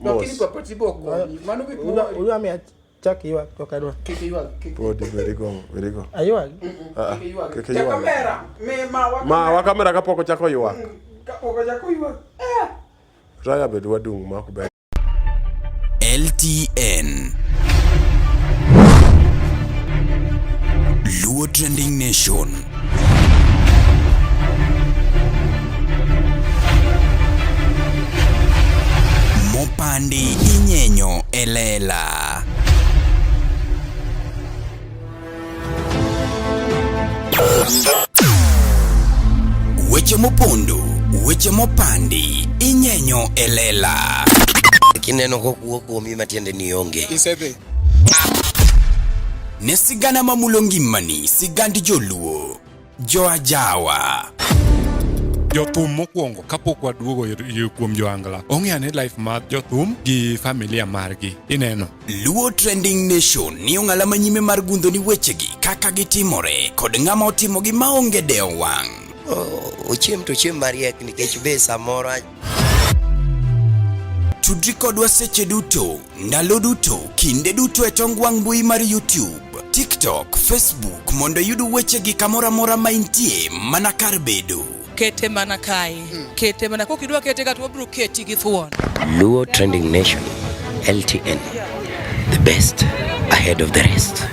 Lakini Mos. papa tibo konyi. Mano gik moro. Udwa mi achak ywak to ok adwa. Kik iywag. Kik Podi very go, very go. Aywag? Ah, ah, kik iywag. kik Ja iywag. kamera. Me ma wa. Ma wa kamera kapok ochako ywak. Kapok ochako ywak. Eh. Raya bed wadung' ma ok ber. LTN Luo Trending Nation. Mopandi inyenyo elela. Weche mopondo, weche mopandi, inyenyo elela. Kineno kokuo kuomi matiende ni onge. Isedhi. Ne sigana mamulo ngimani, sigand joluo, joajawa. Jothum mokwongo kapok waduogo kuom joangla ong'e ane life mar jothum gi familia margi ineno. Luo Trending Nation ni ong'ala manyime mar gundho ni wechegi kaka gitimore kod ng'ama otimogi maonge dewo wang'. Ochiem to ochiem mariek nikech be samoro Tudri kodwa seche duto, ndalo duto, kinde duto e tong wang' mbui mar YouTube, TikTok, Facebook mondo iyud wechegi kamoro amora ma intie mana kar bedo. Kete mana kae. Kete mana kok idwa kete ka to wabiro keti gi thuon. Luo Trending Nation, LTN, the best ahead of the rest.